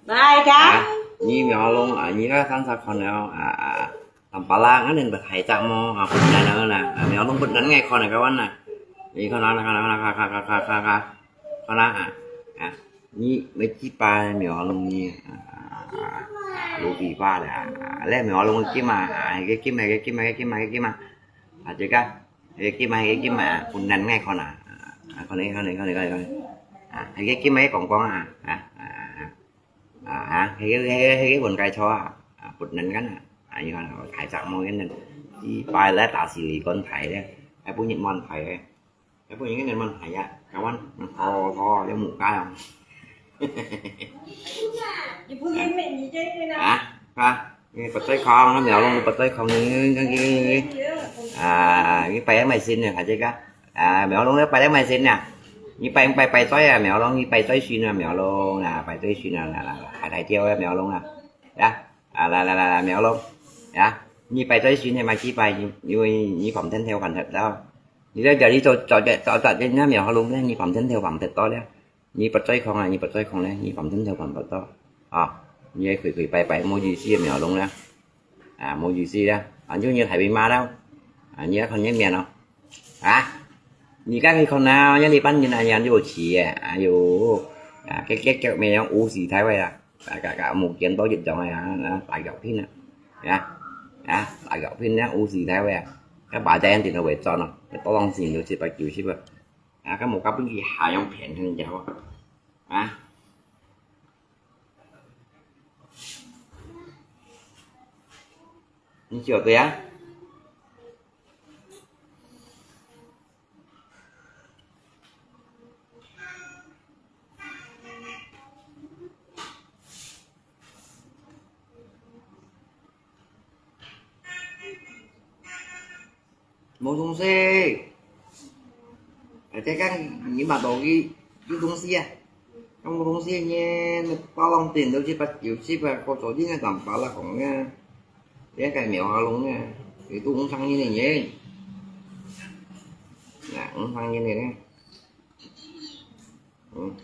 Bye kak. Hả? Nhi mèo lông à, nhi cái thằng sao con nào à, à, tầm pa la ngắn nên bật hãy chạm mô à, cũng là nó nè, à, mèo lông bật nắn ngay con này các bạn nè. Nhi con nó nè, con nó nè, con nó nè, à, à. Nhi mấy chiếc pa mèo lông nhi à, à, à, lũ bị pa là à, à, lẽ mèo lông kia mà à, cái kia mà, cái kia mà, cái kia mà, cái kia mà. À, chứ cái, cái kia mà, cái kia mà, à, cũng nắn ngay con à. À, con này, con này, con này, con này, con này. À, cái kia mà cái con con à, à, à, à. À, hả? Hay cái, hay cái, hay cái quần cài cho à? À, bật nắn gắn à? À, như con, à, khai sạc mô cái nắn. Chỉ bài lẽ ta xì lì con thầy đấy. Hay bố nhịn mòn thầy đấy. Hay bố nhịn cái nắn mòn thầy à? Các bạn, thò, thò, cho mũ cái không? Hả? Hả? Cái bật tay không, nó mèo luôn, bật tay không, cái, cái, cái, cái. À, cái bài máy xin này, phải chứ các? À, mèo luôn, cái bài máy xin nè. Như bài, bài, bài chơi à, mèo luôn, như bài chơi xin à, mèo luôn, à, bài chơi xin à, là, là, là, hai, hai triệu à, mèo luôn à. Dạ. À, là, là, là, là, mèo luôn. Dạ. Như bài chơi xin thì mà chỉ bài, như, như, như phòng thân theo phòng thật đó. Như đó giờ đi cho, cho, cho, cho, cho, cho nó mèo luôn đó, như phòng thân theo phòng thật đó đó. Như bật chơi không à, như bật chơi không đấy, như phòng thân theo phòng thật đó. À, như khủy khủy bài bài mua gì xí mèo luôn đó. À, mua gì xí đó. À, như, như thầy bị ma đâu. À, như con nhớ miệng không? À, như các cái con nào, nhớ đi bắn như này, nhớ vô chỉ à. À, vô. À, cái, cái, cái mèo u xì thái vậy à. À, cả, cả một kiến tố dịch chống này à, nó tải gạo phim à. À, à, tải gạo phim nhá, u xì thái vậy à. 該擺在電腦會轉咯，該多浪錢就七百九十啊。啊，該無搞分佢下樣騙人家啊。啊？你曉得啊？ 無東西。哎，這个你買到个，有東西啊？有東西呢，你包裝店都七八九十啊，過早啲呢，當巴拉紅啊，這个苗下龍啊，你都五十元的呢。啊，五十元的呢。嗯。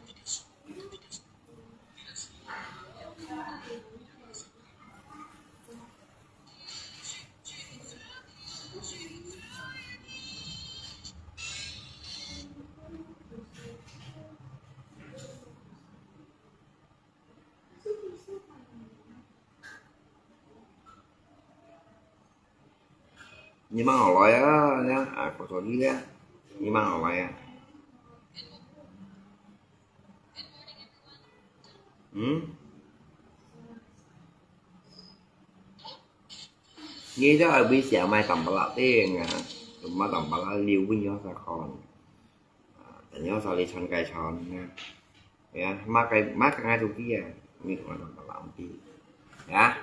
你慢好來啊，這樣啊，口罩你咧，你慢好來啊。嗯？你這愛為啥買淡薄仔定啊？買淡薄仔留分你啥看？啊，等你啥你穿該穿啊？哎呀，買該買該東西啊，你看淡薄仔呀？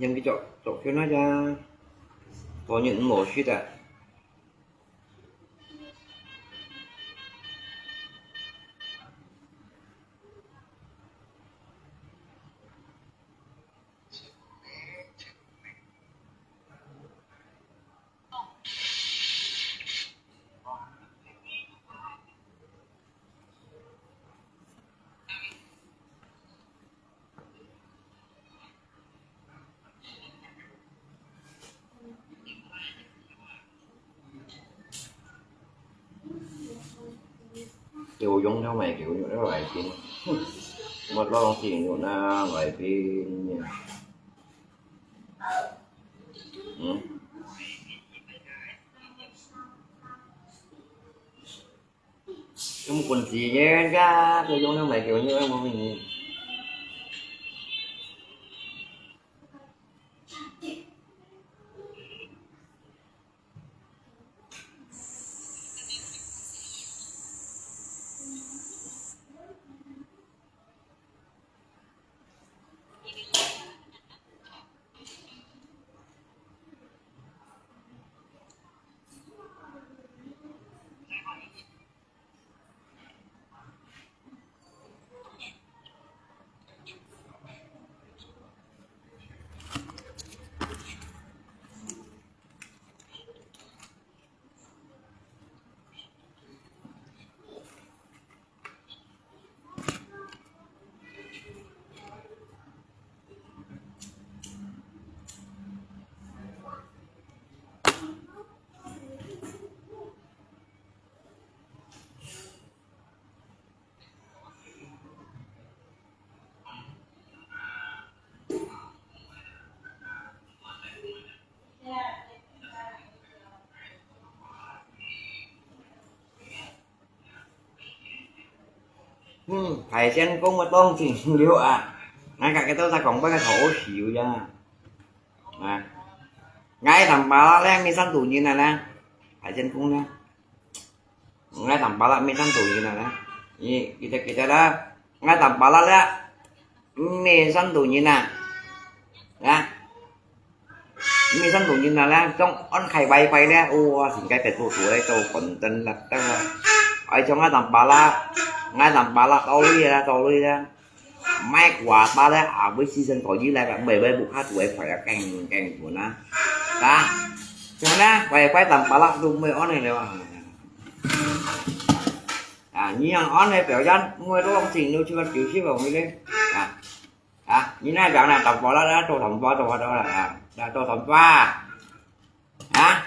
ยังกิจอกจอกเขียวน่าจะตอนนี้มันหมดชิดอ่ะ Kiểu giống nhau mày, kiểu như nó lại pin. Một lon thì như nó lại pin. Ừ. Cái một quần gì nhé, ra, kiểu giống nhau mày, kiểu như em không nhìn. Hmm, 海鮮公个當真了啊！𠊎甲佢兜在講，不過好笑呀。啊，𠊎淡薄仔咧，沒三度人啊咧，海鮮公咧。 𠊎淡薄仔，沒三度人啊咧。你記得記得啦，𠊎淡薄仔咧，沒三度人啊，啊，沒三度人啊咧，總安開WiFi咧，哇，成個白肚肚咧，做content啦，得啦。哎，像𠊎淡薄仔，𠊎淡薄仔，到位啦，到位啦。 買quota咧，啊，會犧牲過去來吧，買買屋下就會快啊，驚驚分啊，啊，像呢，乖乖淡薄仔都毋會安尼了啊。啊，你樣安尼表演，毋會多少錢，六七百九十萬咧，啊，啊，你那表呢，淡薄仔啦，做淡薄做法做啦，啊，做淡薄。 啊，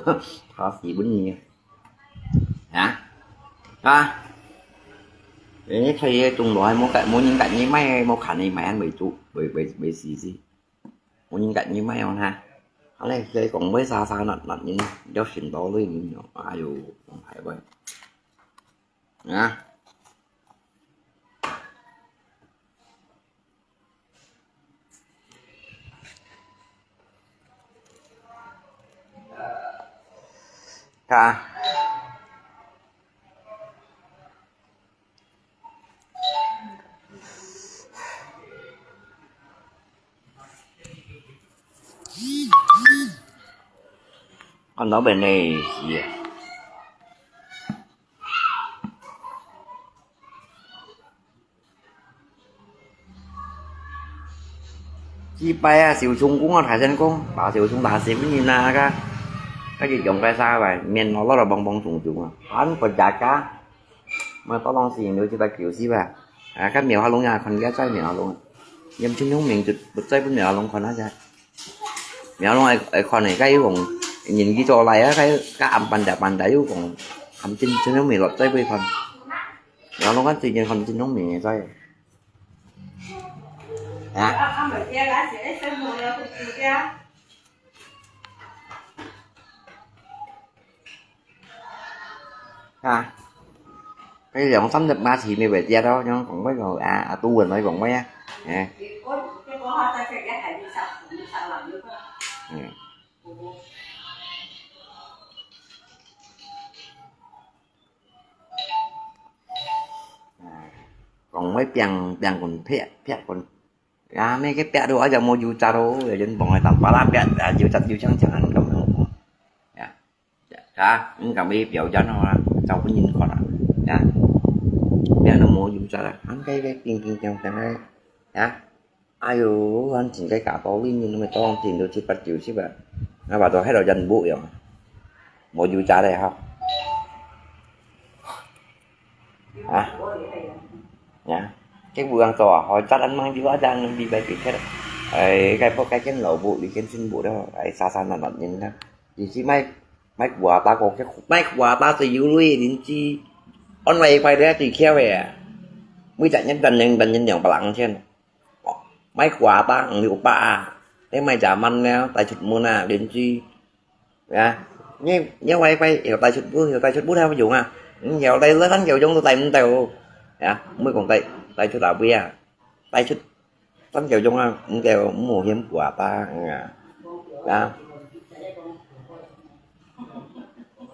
做，怕死本你啊！啊，啊，你睇个中落，無个無人甲你買，無看你買，還未做，未未未死死，無人甲你買哦哈。好嘞，所以講買啥啥那那你要尋到類你哦，哎呦，講還會啊。 啊。看到本呢，是啊。 祭拜啊，燒香供啊，大仙公，打燒香打死本人啊，該該就用該啥个，面落落了帮帮松松啊，還不加加，嘛到當時有就在九十吧，啊，該廟下龍啊，看佢在廟下龍，你們清明明就不在不廟下龍看那些，廟下龍愛愛看呢，該又講年紀做來啊，該該暗半夜半夜又講，還真真有沒落在不看。 然後講最近看真聰明个，所以啊，啊，佢兩三日馬前咪會跌咯，樣講咩講啊，啊，都會來講咩啊，誒，嗯。 講會變變滾劈劈滾，啊，咩个劈到啊，就無油炸咯，有人講个當巴拉劈啊，油炸油香香咁樣。呀，啊，你敢會表演好啦，照本人看啦，呀，劈到無油炸啦，還該个叮叮叮叮个，呀。哎喲，還真个假道理，你毋係當真都七八九十啊，𠊎話到該度人無用，無油炸咧吼。啊，呀，這無人做啊，好炸彈mang油啊，炸彈đi bay kì khét. Ai, cái bộ cái chân lẩu bộ đi chân chân bộ đó, ai, xa xa nạt nạt nhìn đó. Thì chỉ máy, máy của ta có cái, máy của ta thì yếu lui đến chi. Online quay đấy thì khéo vậy à. Mới chạy nhất gần nhân, gần nhân nhỏng bằng lăng trên. Máy của ta, người của ta à. Thế mày giả măn nè, tài chụp mù nè, đến chi. Ya, nhớ, nhớ quay quay, hiểu tài chụp bút, hiểu tài chụp bút theo dùng à. Hiểu tài lỡ thắng kiểu dùng tôi tài mù tài. Ya, mới còn tài, tài chụp là bia. Tài chụp, thắng kiểu dùng à, mù kiểu mù hiểm của ta. Ya. Ya.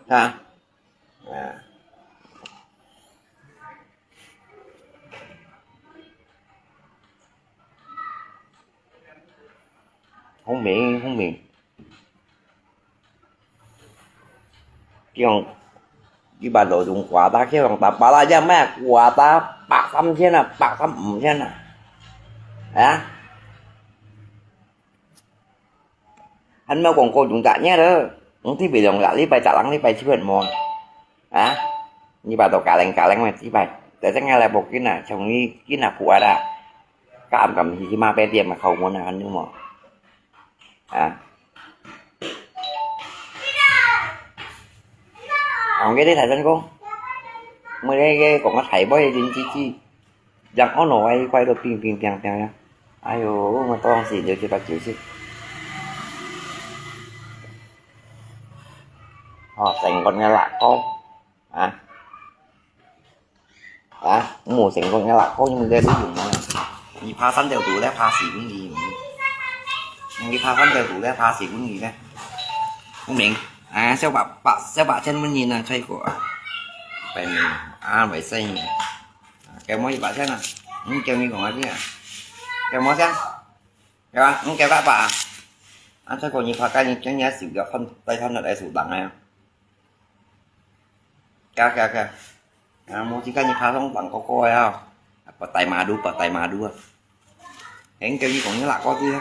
Ha. Ya. Không miệng, không miệng. Kêu, đi bà đồ dùng của ta, kêu bằng ta, bà la ra mẹ của ta, bạc thăm thiên à, bạc thăm ủng thiên à. Hả? Hăn mèo quảng cáo chúng ta nhé đó. Không thì bị lòng lạ lý bài trả lắng lý bài chi phận mòn. Hả? Như bà tàu cả lành cả lành mà chi bài. Tại sao nghe là bộ kia nè, chồng đi kia nè, của ai đã. Cảm cảm thì mà bên tiệm mà khẩu mòn là hăn như mòn. Hả? Ông cái đấy thầy Sơn Công. Mới đây cái cũng có thầy bói đến chi chi. Yang ono ai quay được ping ping piang piang ya. Ai yo, mà tao đang xịn được chưa ta chịu chứ. Họ sành con nghe lạ có. À. À, mù sành con nghe lạ có nhưng mà đây đúng dùng mà. Đi phá sẵn theo tủ đấy, phá xỉ cũng gì. Đi phá sẵn theo tủ đấy, phá xỉ cũng gì đấy. Không định. À, sao bà, bà, sao bà chân mới nhìn là thấy của. Phải mình. À, phải xây. Kéo mối bả thế nào? Không kéo như còn ai biết à? Kéo mối thế? Kéo à? Không kéo bả bả à? Anh thấy còn nhiều pha cái những cái nhá xỉu kéo không tay không là đại sủ đằng này. Kéo, kéo, kéo. À, mối chỉ cái như pha không bằng có coi không? Bả tay mà đu, bả tay mà đu. Hẹn kéo như còn nhớ là có chứ.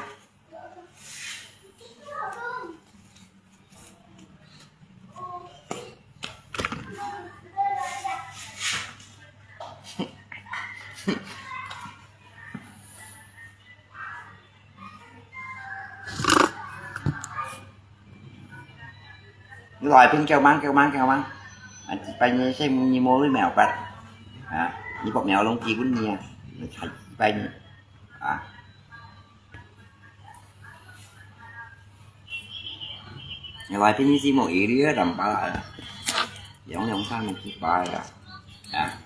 Rồi, pin kêu mắng, kêu mắng, kêu mắng. À, chị Panh như xem như mối với mèo bật. Hả? Như bọc mèo lông kỳ quýnh nhìa. Chị Panh. À. Ngày lai pin như gì màu ý đi, đầm ba lại. Giống như ông Phan một chiếc bài à. À.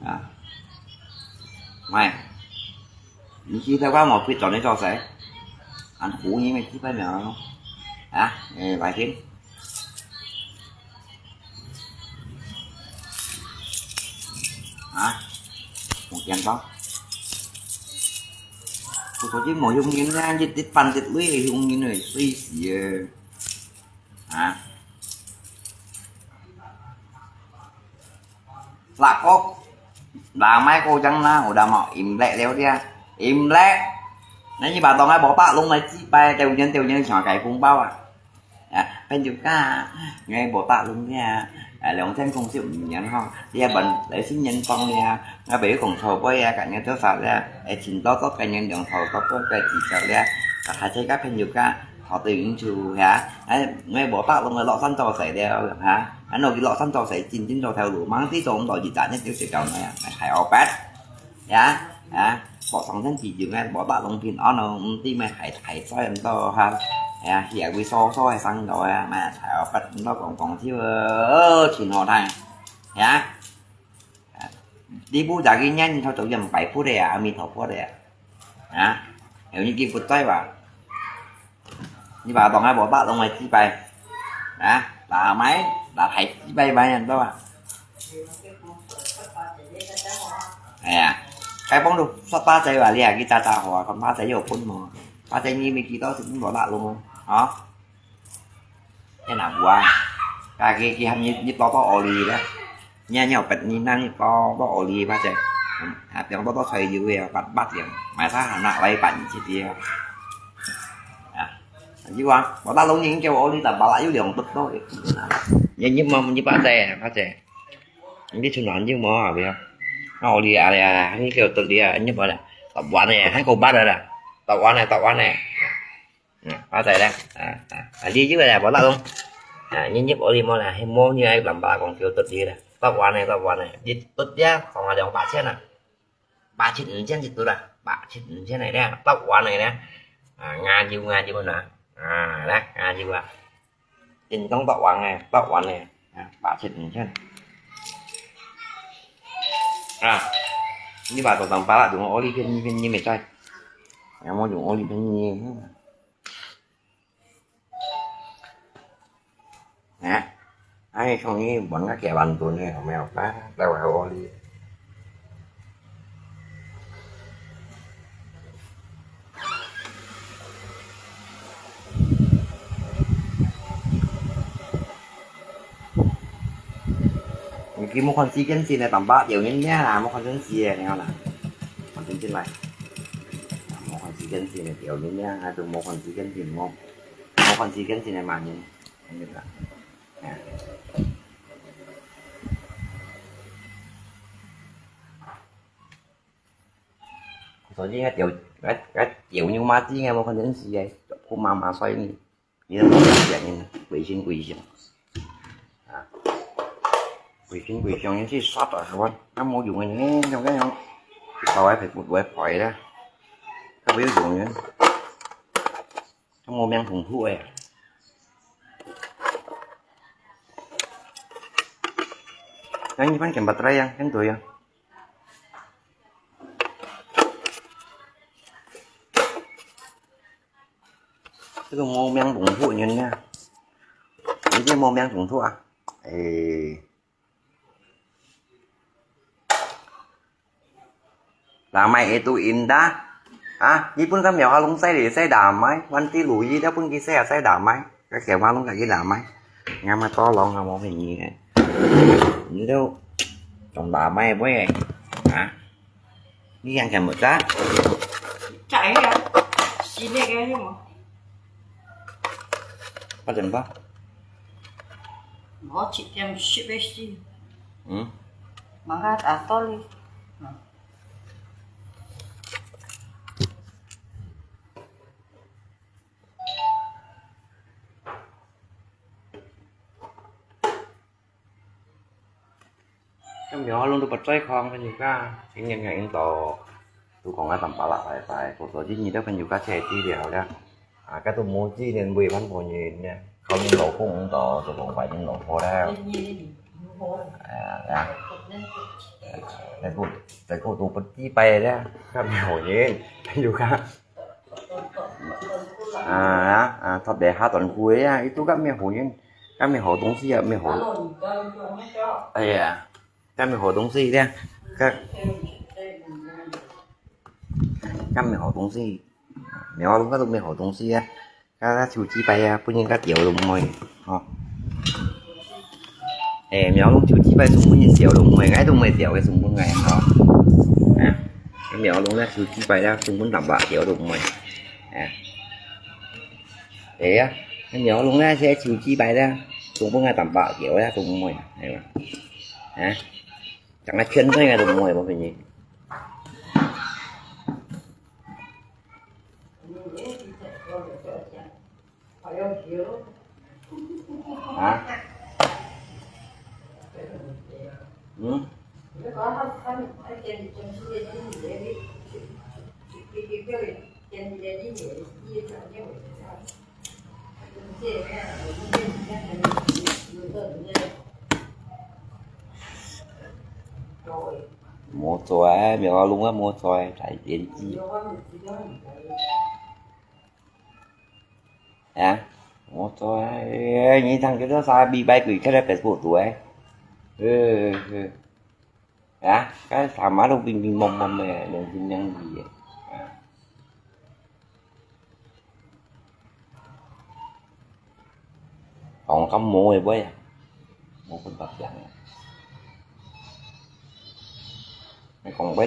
À. Mày. Ni chi tao kau mo pui chọn ni cho sẻ. Ăn khú ni mày chi pai mèo. Hả? Ê, bài kiến. Hả? Một chén to. Tôi có chứ mồi hung nghiến nha, chết tít pan tít lưới hung nghiến rồi, suy xì. Hả? Lạ cốc. Là máy cô trắng ná, ổ đà mỏ, im lẹ đéo đĩa. Im lẹ. Nếu như bà Toàn ai bỏ bạ luôn mà chi bài, tiểu nhân, tiểu nhân, xóa cái phung bao à. À, bên chụp ca, ngay bỏ bạ luôn nha. À, lòng chân không chịu nhận ho. Đi à, bận, lấy xin nhân phong đi à. Ngay bảy cổng sổ bơi à, cả nhà tôi sao đi à. Ê, chín đó tốt cái nhân đồng thầu, tốt tốt cái chỉ sao đi à. Cả hai thấy các bên chụp ca, họ tự nhiên chịu hả. Ấy, ngay bỏ bạ luôn là lọ săn cho sẻ đi à, hả. Anh nói cái lọ săn cho sẻ, chín chín cho theo đủ, mang tí số không đổi gì trả nhất, tiểu sẽ chọn này à. Hãy ao bát. Ya, ya, bỏ sòng sân chỉ dừng ngay, bỏ bạ lòng pin on nó, tí mày hãy, hãy soi ăn to ha. Ya, hiểu vì sao, sao hãy sang đó ya, mày hãy ở Phật nó còn, còn thiếu, ơ, chỉ nó đây. Ya. Đi bu giá cái nhanh thôi, tụi em bảy phút đây à, mình thổ phút đây à. Ya. Hiểu như kia phút tay vào. Như bà Toàn ai bỏ bạ lòng mày chi bài. Hả? Bà máy, bà thấy chi bài bài nhận đâu à? À, cái bóng được sắp ba chạy bà lia, cái cha cha hòa, còn ba chạy vô phun mà. Ba chạy như mình kỳ đó thì cũng bỏ bạ luôn. Hả? Cái nào qua? Cái, cái, cái hăm như, như to to ổ lì đó. Nha, nhau bật nhìn năng như to to ổ lì ba chạy. 啊，放多多菜油个，發發个，買啥拿來拌一啲啊。啊，你話，我打攏已經叫我哩，但巴拉有兩百多个。你你莫你巴仔，巴仔，你存還有無啊？不要，那我哩啊哩啊，你叫得哩啊，你莫啦，十萬呢，還夠八个啦，十萬呢，十萬呢。嗯，巴仔咧，啊啊啊，你有个啦，無打攏。啊，你入我哩無啦，係無你愛摎爸講叫得哩啦，十萬呢，十萬呢，你得呀，講啊兩百千啊。 八千五千一對啦，八千五千个咧，十萬个咧，啊，牙油牙油啦，啊，來，牙油啊，正宗十萬个，十萬个，啊，八千五千。啊，你把頭上巴拉用olive片，你你你咪在，有無用olive片你？ 哎，哎，像你問个幾萬噸个，有沒有？啊，來我屋里。你無看時間線个，淡薄條人命啦，無看準時个，你看啦，看準時來，無看時間線个，條人命，還都無看時間線，無。 無看時間真个慢人，恁樣啊。所以該條，該該條牛麻子个，無看電視个，好麻麻衰呢，你都無看見呢，鬼神鬼相。啊，鬼神鬼相，你去殺啊，係吧？那無用个呢，像該樣，一包還賠不，還賠啦，該無用个。 無命同苦个。Yang iban kan baterai yang, kan tu yang. Itu 無命同苦人啊。你這無命同苦啊？哎。 Damai itu indah. Ha? Ni pun kan mèo ha lung sai lì sai damai. Wan ti lu yi dia pun ki sai sai damai. Ka kiao ha lung ka ki damai. Nga ma to long ha mo phe ni. Ni tu. Trong damai boy. Ha? Ni yang kiao mut ka? Chạy hả? Xin đi cái hả? Bắt đừng bắt. Có chị em ship bê xì. Ừ. Mà ngã à to đi. Kan mèo ha lung tu bật trói khong kan yu ka. Chính nhân ngành in tổ. Tu khong a tầm pá lạ phải phải. Tổ tổ chính như đó kan yu ka che chi liao ya. À, cái tu mua chi nên bùi văn phổ nhìn nha. Không những lẩu phung tổ, tu khong phải những lẩu phô đó. À, ya. Tại cô, tại cô tu bật chi bay đó. Kan mèo nhìn. Kan yu ka. À, à, thật để hát tuần cuối á, ít tu các mẹ hổ yên, các mẹ hổ tống si à, mẹ hổ. Ây à, các mẹ hổ tống si đấy, các, các mẹ hổ tống si, mẹ hổ tống, các mẹ hổ tống si á, các, các chú chi bay á, bún yên các tiểu đồng mồi, hả? Ê, mèo lung chiu chi pai sung bún yin xiao lung mui, ngai tung mui xiao ke sung bún ngai hao. À, cái mèo lung nè chiu chi pai đó sung bún tạm bạ xiao lung mui. À. Ê, cái mèo lung nè sẽ chiu chi pai đó sung bún ngai tạm bạ xiao đó sung mui. Ê, à. Chẳng là chuyên thôi ngai lung mui bao nhiêu. Hả? Ừ? Rồi. Mua rồi, mèo lung á, mua rồi, phải đến chi. Hả? Mua rồi, ê, nhị thằng kia đó sao bị bay quỷ cái đó Facebook tuổi. Ừ, ừ. Hả? Cái thằng má lúc bình bình mông mông này, đừng tin nhắn gì vậy? Hả? Còn có mua rồi bố à? Mua con bạc dặn. Mày còn bố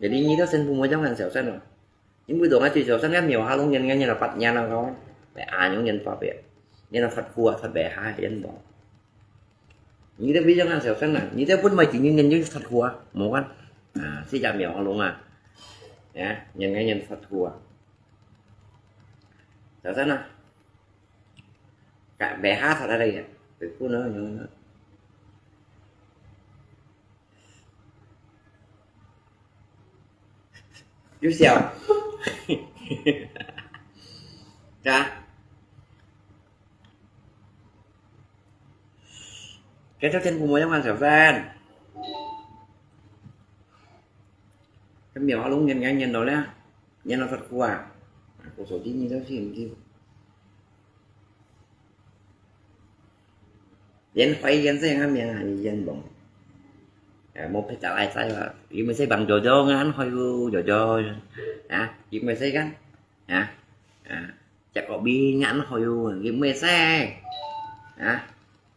Jadi你兜全部無樣恁小心哦。因為當下最小心个廟下攏人人人發言啊，講，哎，啊，用人發表，人發苦啊，發白下人無。你兜非常恁小心啊，你兜本來今年人就發苦啊，無關。啊，四隻廟下攏啊，啊，人人人發苦啊。小心啊。 Kak beha salah lagi. Beku no, no, no. Yusuf. Ka. Cái đó trên của mùa giống ăn sầu ven. Cái miệng họ lúng nhăn nhăn nhăn rồi đó. Nhăn nó thật khua. Cô sổ tí như đó xin kêu. Yên khuấy yên sẽ ngắm yên yên bóng. À, một cái trả lại sai là. Yên mới sẽ bằng dò dò ngắn hơi u dò dò. Hả? Yên mới sẽ gắn. Hả? À. Chắc có bi ngắn hơi u yên mới sẽ. Hả?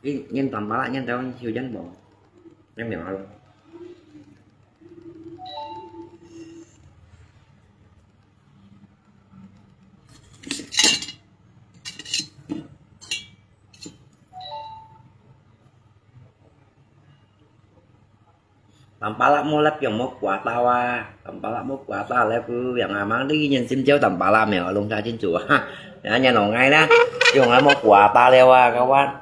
Yên yên tầm bá lại yên tao chiều dân bóng. Em hiểu không? Tăm pala mo lap yong mo kua tao a, tăm pala mo kua tao lap ku yang a mang di nyen sim jeo tăm pala mèo lông sa chin chu a. Ya nyen ong ngai na, yong a mo kua tao leo a kawan.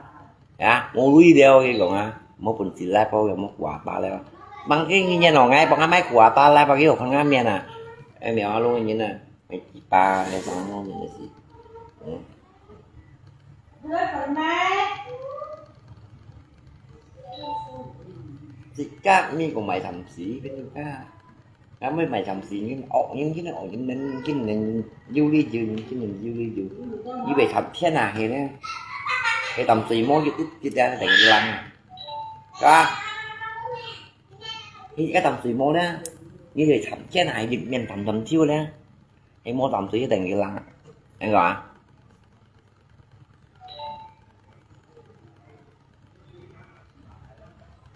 Ya, mo lui leo ki gong a, mo pun si lap ko yong mo kua tao leo. Mang ki nyen ong ngai, pang a mai kua tao lap ki yong khang a mien a. Ai mèo lông nyen a. Mày chỉ ba hay sao nó mình là gì? Ừ. Chỉ các mi của mày thậm chí cái như các. Các mấy mày thậm chí những ổ những cái ổ những nên cái nên du lịch dữ, những cái nên du lịch dữ. Như vậy thậm thiên hạ hay nè. Cái thậm chí mỗi cái út cái ra đánh lăng. Các. Cái thậm chí mỗi nè. Như vậy thậm thiên hạ dịch miền thậm thậm thiếu nè. Em mua tạm thời tình cái lăng. Em gọi.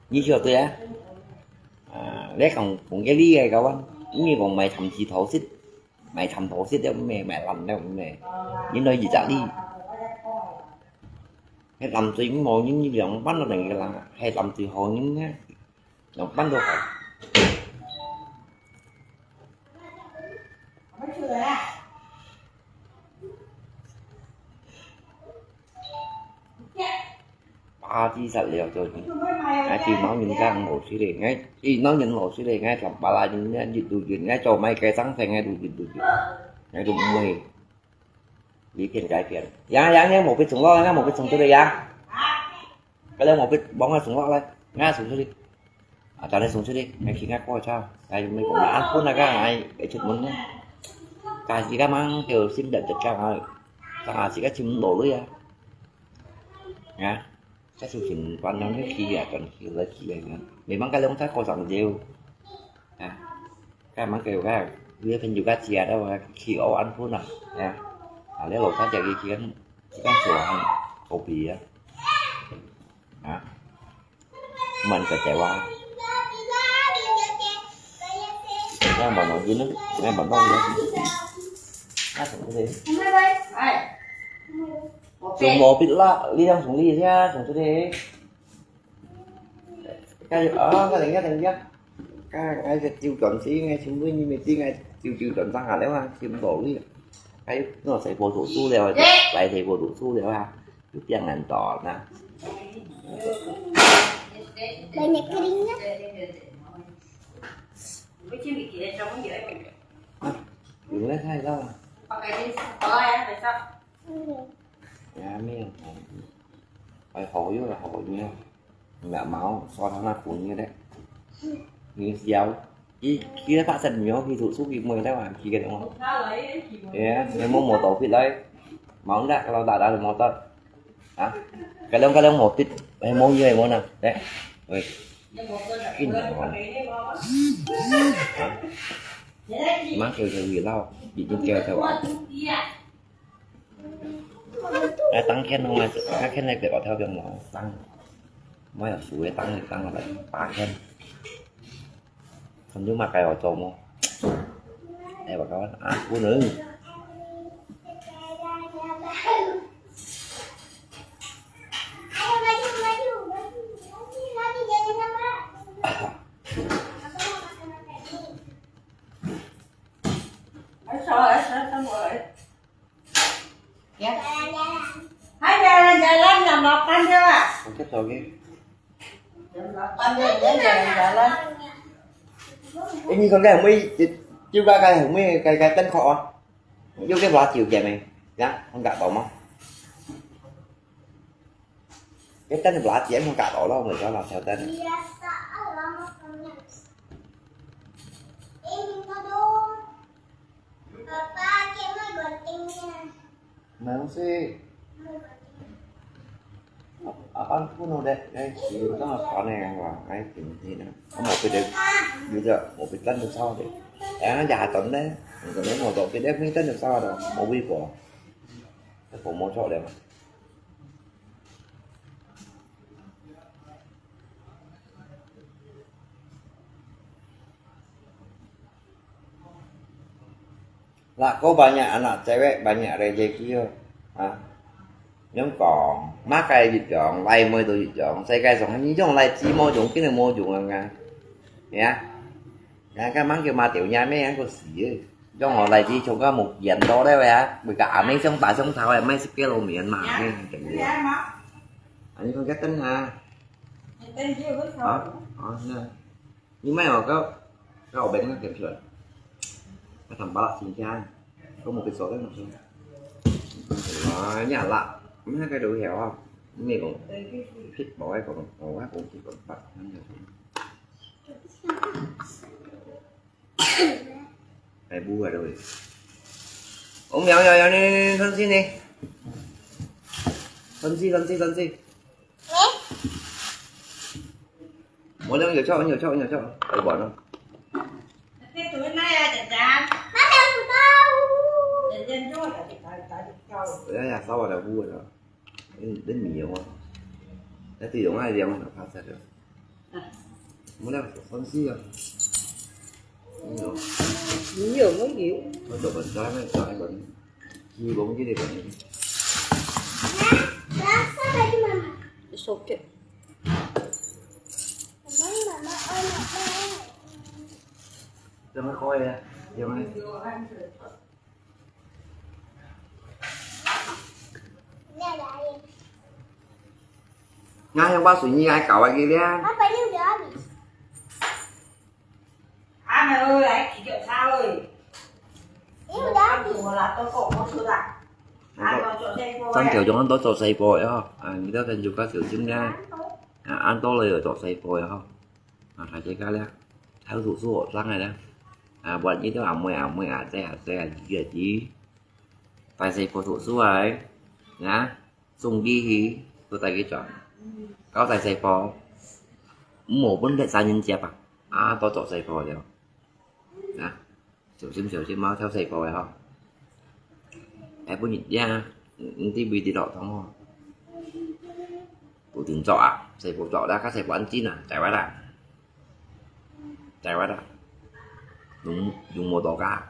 Như chưa tôi á. À, đấy còn cũng cái lý này các bạn. Như còn mày thậm chí thổ xích. Mày thậm thổ xích đấy mày mày lầm đấy mày. Như nói gì chả đi. Cái tạm thời mua những như vậy không bắt nó tình cái lăng. Hay tạm thời hồ những nhá. Nó bắt được. Ba chi sat liao cho ni. Ngai chi mau nyin kang lo si le, ngai chi mau nyin lo si le, ngai lam ba la nyin ngai yit du yit, ngai cho mai kai sang sai ngai du yit du yit. Ngai du mui. Li pian kai pian. Yang yang yang mo pit sung lo, ngai mo pit sung tu le yang. Ka leo mo pit bong ngai sung lo le, ngai sung tu le. À, ta ngai sung tu le, ngai khi ngai ko cha. Ngai mi ko ma an pun na ka ngai ai chut mun ne. Ka si ka mang kêu sim dat dat ka ngai. Ka si ka chim lo lui ya. Nga. Ka su chim pan nang khi ya kan khi la khi ya. Memang ka leo ta ko sang jeu. Ha. Ka mang kêu ka. Lia phen yu ka chia da wa khi o an pun na. Ya. Ha, leo lo ta ja ki khi kan. Kan sua han. Ko pi ya. Ha. Mình phải chạy qua. Ngang bằng nó dính lắm. Ngang bằng bông nữa. Ngang bằng cái gì? Dùng một bịt lạ, đi đang xuống đi thế, xuống xuống đi. Cái, ờ, cái này, cái này, cái. Cái, cái tiêu chuẩn xí, ngay chúng tôi như mình tí, ngay tiêu, tiêu chuẩn sang hạt đấy mà, thì mình đổ đi. Cái nó sẽ vô thủ su đều, lại thì vô thủ su đều à. Cứ tiếng ngàn tỏ nè. Banyak keringnya. Đừng lấy thay đâu. Dạ, miệng. Phải hỏi vô là hỏi nhiều. Ngã máu, so thằng nào cũng như đấy. Như giàu. Ý, khi nó phát sinh nhiều, khi thủ xúc, khi mười đấy mà, khi cái đúng không? Dạ, người mua một tổ phí đấy. Máu đã, kalau đã, đã là một tấn. Hả? Cái lông, cái lông một phí, hay mua như vậy mua nào? Đấy. Ui. Kinh khủng hả? Hả? Má kêu theo gì lau, bị chúng kêu theo bảo. Ai tăng khen không ai, ai khen này kể bảo theo việc nó tăng. Mới ở suối tăng thì tăng là phải phá khen. Còn nhưng mà cái ở chồng không? Hai bà con, à, cô nữ. Hai jalan-jalan, nằm lọt ăn chưa à? Không chấp sau cái. Nằm lọt ăn chưa, jalan-jalan. Ê, như con cái không biết, chiêu ba cái không biết, cái, cái tên khó. Yêu cái lá chiêu kìa mày. Dạ, không gạt bảo mà. Cái tên lá chiêu không gạt bảo đâu, mày cho làm theo tên. Mà không xí. Apa pun udah, eh, kita mah panen yang lah, eh, ini, ini. Kamu beda, beda, mau beda tu sao deh. Eh, jahat deh. Kamu mau tak beda, beda tu sao dah, mau beli apa? Apa mau cok deh? Lah kau banyak anak cewek, banyak rezeki yo. Ha? Yang kong, makai jit jong, lai moi tu jit jong, sai kai song ni jong lai chi mo jong, kini mo jong ang. Ya. Yang kan mang ke ma tiu nya me yang ko si. Jong ho lai chi chong ka mo yan do de ya. Bui ka ame song ta song thao mai sik ke lo mian ma me. Ani kong ka ten ha. Ha? Ha, na. Ni mai ho kau, kau beng na kem suan. Ka tham ba la sing kian. Kau mo ke so ke mo so. Wah, nya la. Mana kai do heo ha. Ni kong. Phit bo ai kong. Oh, ai kong phit kong pat. Ai bu ai do. Ôm yao yao yao ni, thon si ni. Thon si, thon si, thon si. Ôm yao yao chok, yao chok, yao chok. Ai bu no. Cái túi này à, chán chán. Nó đang từ đâu? Để lên cho, để, để, để, để, để. Ôi, ya, sao vào đâu bu rồi. Đến, đến nhiều quá. Nó tiêu dùng ai đi không, nó phá sạch rồi. Mua đâu, con si rồi. Nhiều. Nhiều, không nhiều. Có đồ bánh trái này, trái bánh. Chi bông chứ đi bánh. It's okay. Cho nó khói ra, cho nó. Nga yang ba sui ni ai kau ai ki lia. Apa ni udah habis? Ama ơi, ai ki kiok sao ơi. Ini udah habis. Mùa là tôi có có sữa à. Ăn nó cho xe cô. Tăng kiểu chúng ăn tôi cho xe bò á. À, người ta cần dùng các kiểu chứng nha. À, ăn tôi là ở cho xe bò á. À, phải chơi cái lia. Tháo thủ số sang này đó. À, bọn như tôi à mười à mười à xe à xe à gì à gì. Tài xe bò thủ số ấy. Nhá. Sung ki hi, tu tai ki chọn. Kau tai sai po. Mo pun det sa nyin chia pa. A, to chọn sai po liao. Nè. Siu sim siu sim mau theo sai po ho. Ai pun nyin ya. Nti bi ti lo thong ho. Tu tin chọn à. Sai po chọn đã, ka sai po ăn chín à. Chai wa đã. Chai wa ta. Dùng, dùng mô tô cả.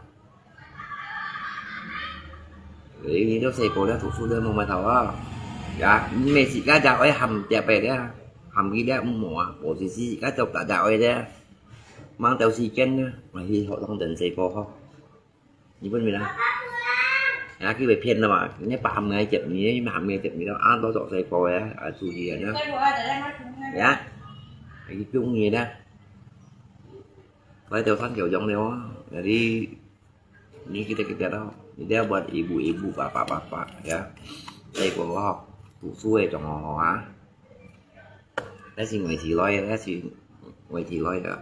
Ê, ni cho xe cô đã thủ số đơn mong mai thầu á. Dạ, mẹ sĩ cá chào ấy hầm tiệp bè đấy. Hầm ghi đấy mong mổ à. Bộ sĩ sĩ cá chọc đã chào ấy đấy. Mang theo sĩ kiến nhá. Mà hi họ thông tin xe cô không? Ni pun mi lah. Ya, ki wei pian lah ma. Ni pa ham ngai jep ni, ma ham ngai jep ni lah. An to sok sai po ya, a su ji ya. Ya. Ai ki piung ni dah. Phải theo sang kiểu giống này. Jadi ni kita kita dah. Ni dia buat ibu-ibu, bapak-bapak ya. Sai po lo. Tu su ai trong ho ha. Đó là ngoài thị lối, đó là ngoài thị lối đó.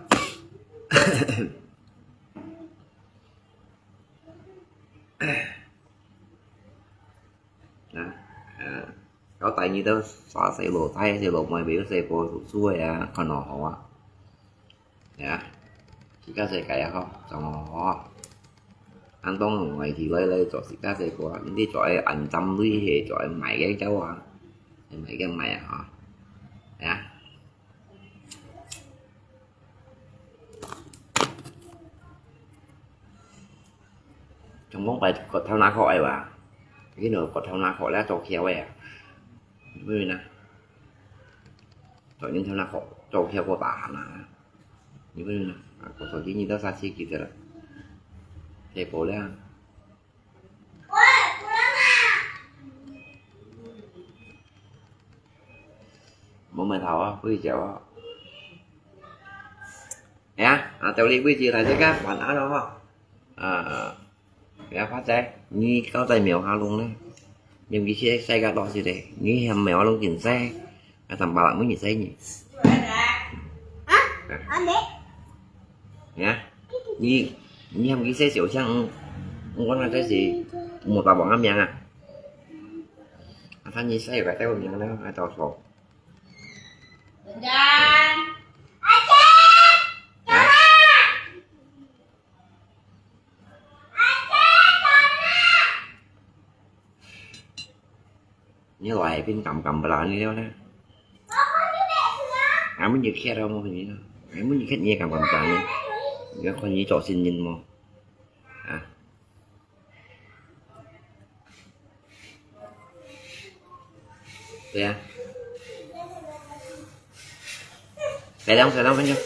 Nè, à, có tại như đó xóa xe lô tay, xe lô mày bị xe cô sụt xuôi à, còn nó hổ á. Nè, chỉ có xe cái không, trong nó hổ. Anh Tông ở ngoài thì lấy lấy cho xịt cá xe cô, những cái chỗ ấy anh chăm lui hè, chỗ ấy mày cái cháu à. Mày cái mày à hả? Nè. 像往擺割頭那殼个哇，你看割頭那殼咧做橋个啊，你不明啊？做人頭那殼做橋過大行啊，你不明啊？啊，我手機你到啥去記得了？太薄了。無問題啊，可以食啊。哎呀，啊，到這位置大家晚安了哈。啊。 Ya，發財，你到在廟下弄呢？你毋係世界多事咧，你嫌廟下弄緊細，啊，tambah lagi你細呢？啊？啊，你？Ya，你，你嫌佢細小像，我那這是無打王个名啊。啊，他你細个帶个名呢，還到手。啊？ 你來邊敢敢不啦？你了呢？俺們就看到麼个呢？俺們就看你也敢敢不啦呢？你要看你做新人麼？啊？ 對啊。Kaya lang, kaya lang, kaya lang.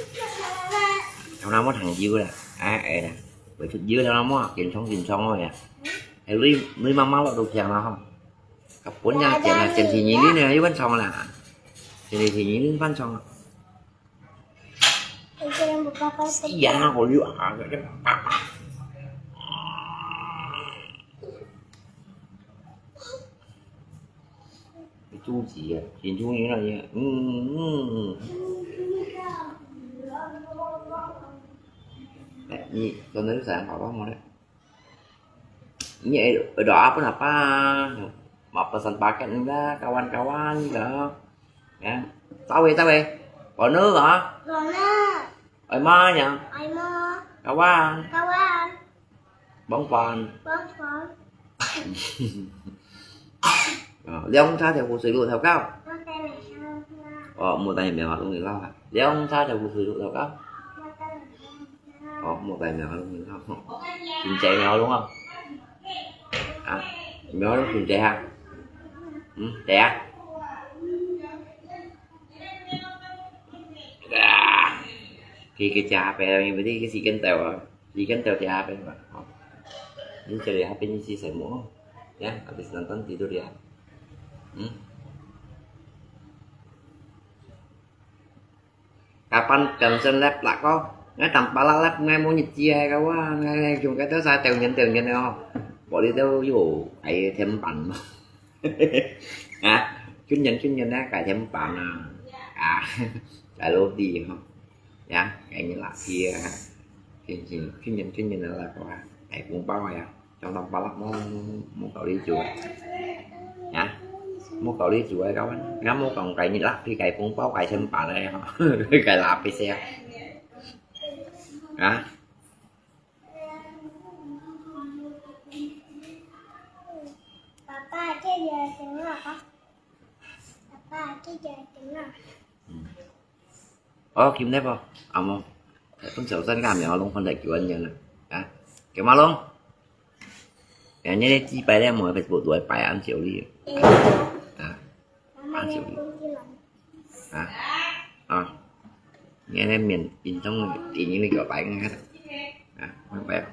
Tao na mo thang jiu la. Ai, ai la. Bai thut jiu tao na mo, kin chong, kin chong mo ya. Ai, lui, lui mang mang lo tu kiang la ho. Kapun ya, kiang la, kiang si nyi ni ne, yu ban chong la. Kiang si nyi ni ban chong. Iya, ko liu ah. Itu ji ya, jinju ni lah ya. Hmm, hmm. Eh, ni, tuan tadi sayang apa mau deh? Ini ada apa apa? Mau pesan paket enggak, kawan-kawan enggak? Ya. Tahu ya, tahu ya. Kono ah? Kono. Ai ma ya. Ai ma. Kawan. Kawan. Bông Phan. Bông Phan. Ờ, Liêu Hung Sa Thiệu Phủ Sủi Lụ Thảo Cao. Ờ, một tay mèo đúng rồi. Liêu Hung Sa Thiệu Phủ Sủi Lụ Thảo Cao. Ờ, một tay mèo đúng rồi. Kinh tế mèo đúng không? À, mèo đúng kinh tế hả? Ừ, té. À. Khi cái cha bé này với cái gì cái tèo à? Gì cái tèo thì à bé mà. Những cái này hấp bên gì sẽ mua. Ya, habis nonton tidur ya. Hmm? Kapan Johnson lép lạ có? Ngay tầm ba lạ lép ngay mua nhịp chia hay có quá, ngay ngay dùng cái tớ sai tèo nhấn tèo nhấn này không? Bỏ đi đâu dù cái thêm bắn. Hả? Chuyên nhân chuyên nhân á, cái thêm bắn à. À, cái lô đi không? Ya, cái như là kia. Chuyên nhân chuyên nhân chuyên nhân là có cái cũng bao ya. Trong tầm ba lạ mua mua cậu đi chuối. Hả? Mua cậu đi chuối các bạn. Ngắm mua còn cái như là cái cái cũng bao cái thêm bắn này không? Cái là cái xe. Hả? Papa, cái gì tiếng Lào hả? Papa, cái gì tiếng Lào? Ơ, kim nếp à? À, mô. Tại con cháu dân cảm nó lông con đại cứu anh nhận à? À, kiểu mà lông. Cái này chỉ bài đây mà phải bộ tuổi bài ăn chiều đi. À, ăn chiều đi. À, à. Nghe này miền in trong in như kiểu bài nghe hết. À, không phải.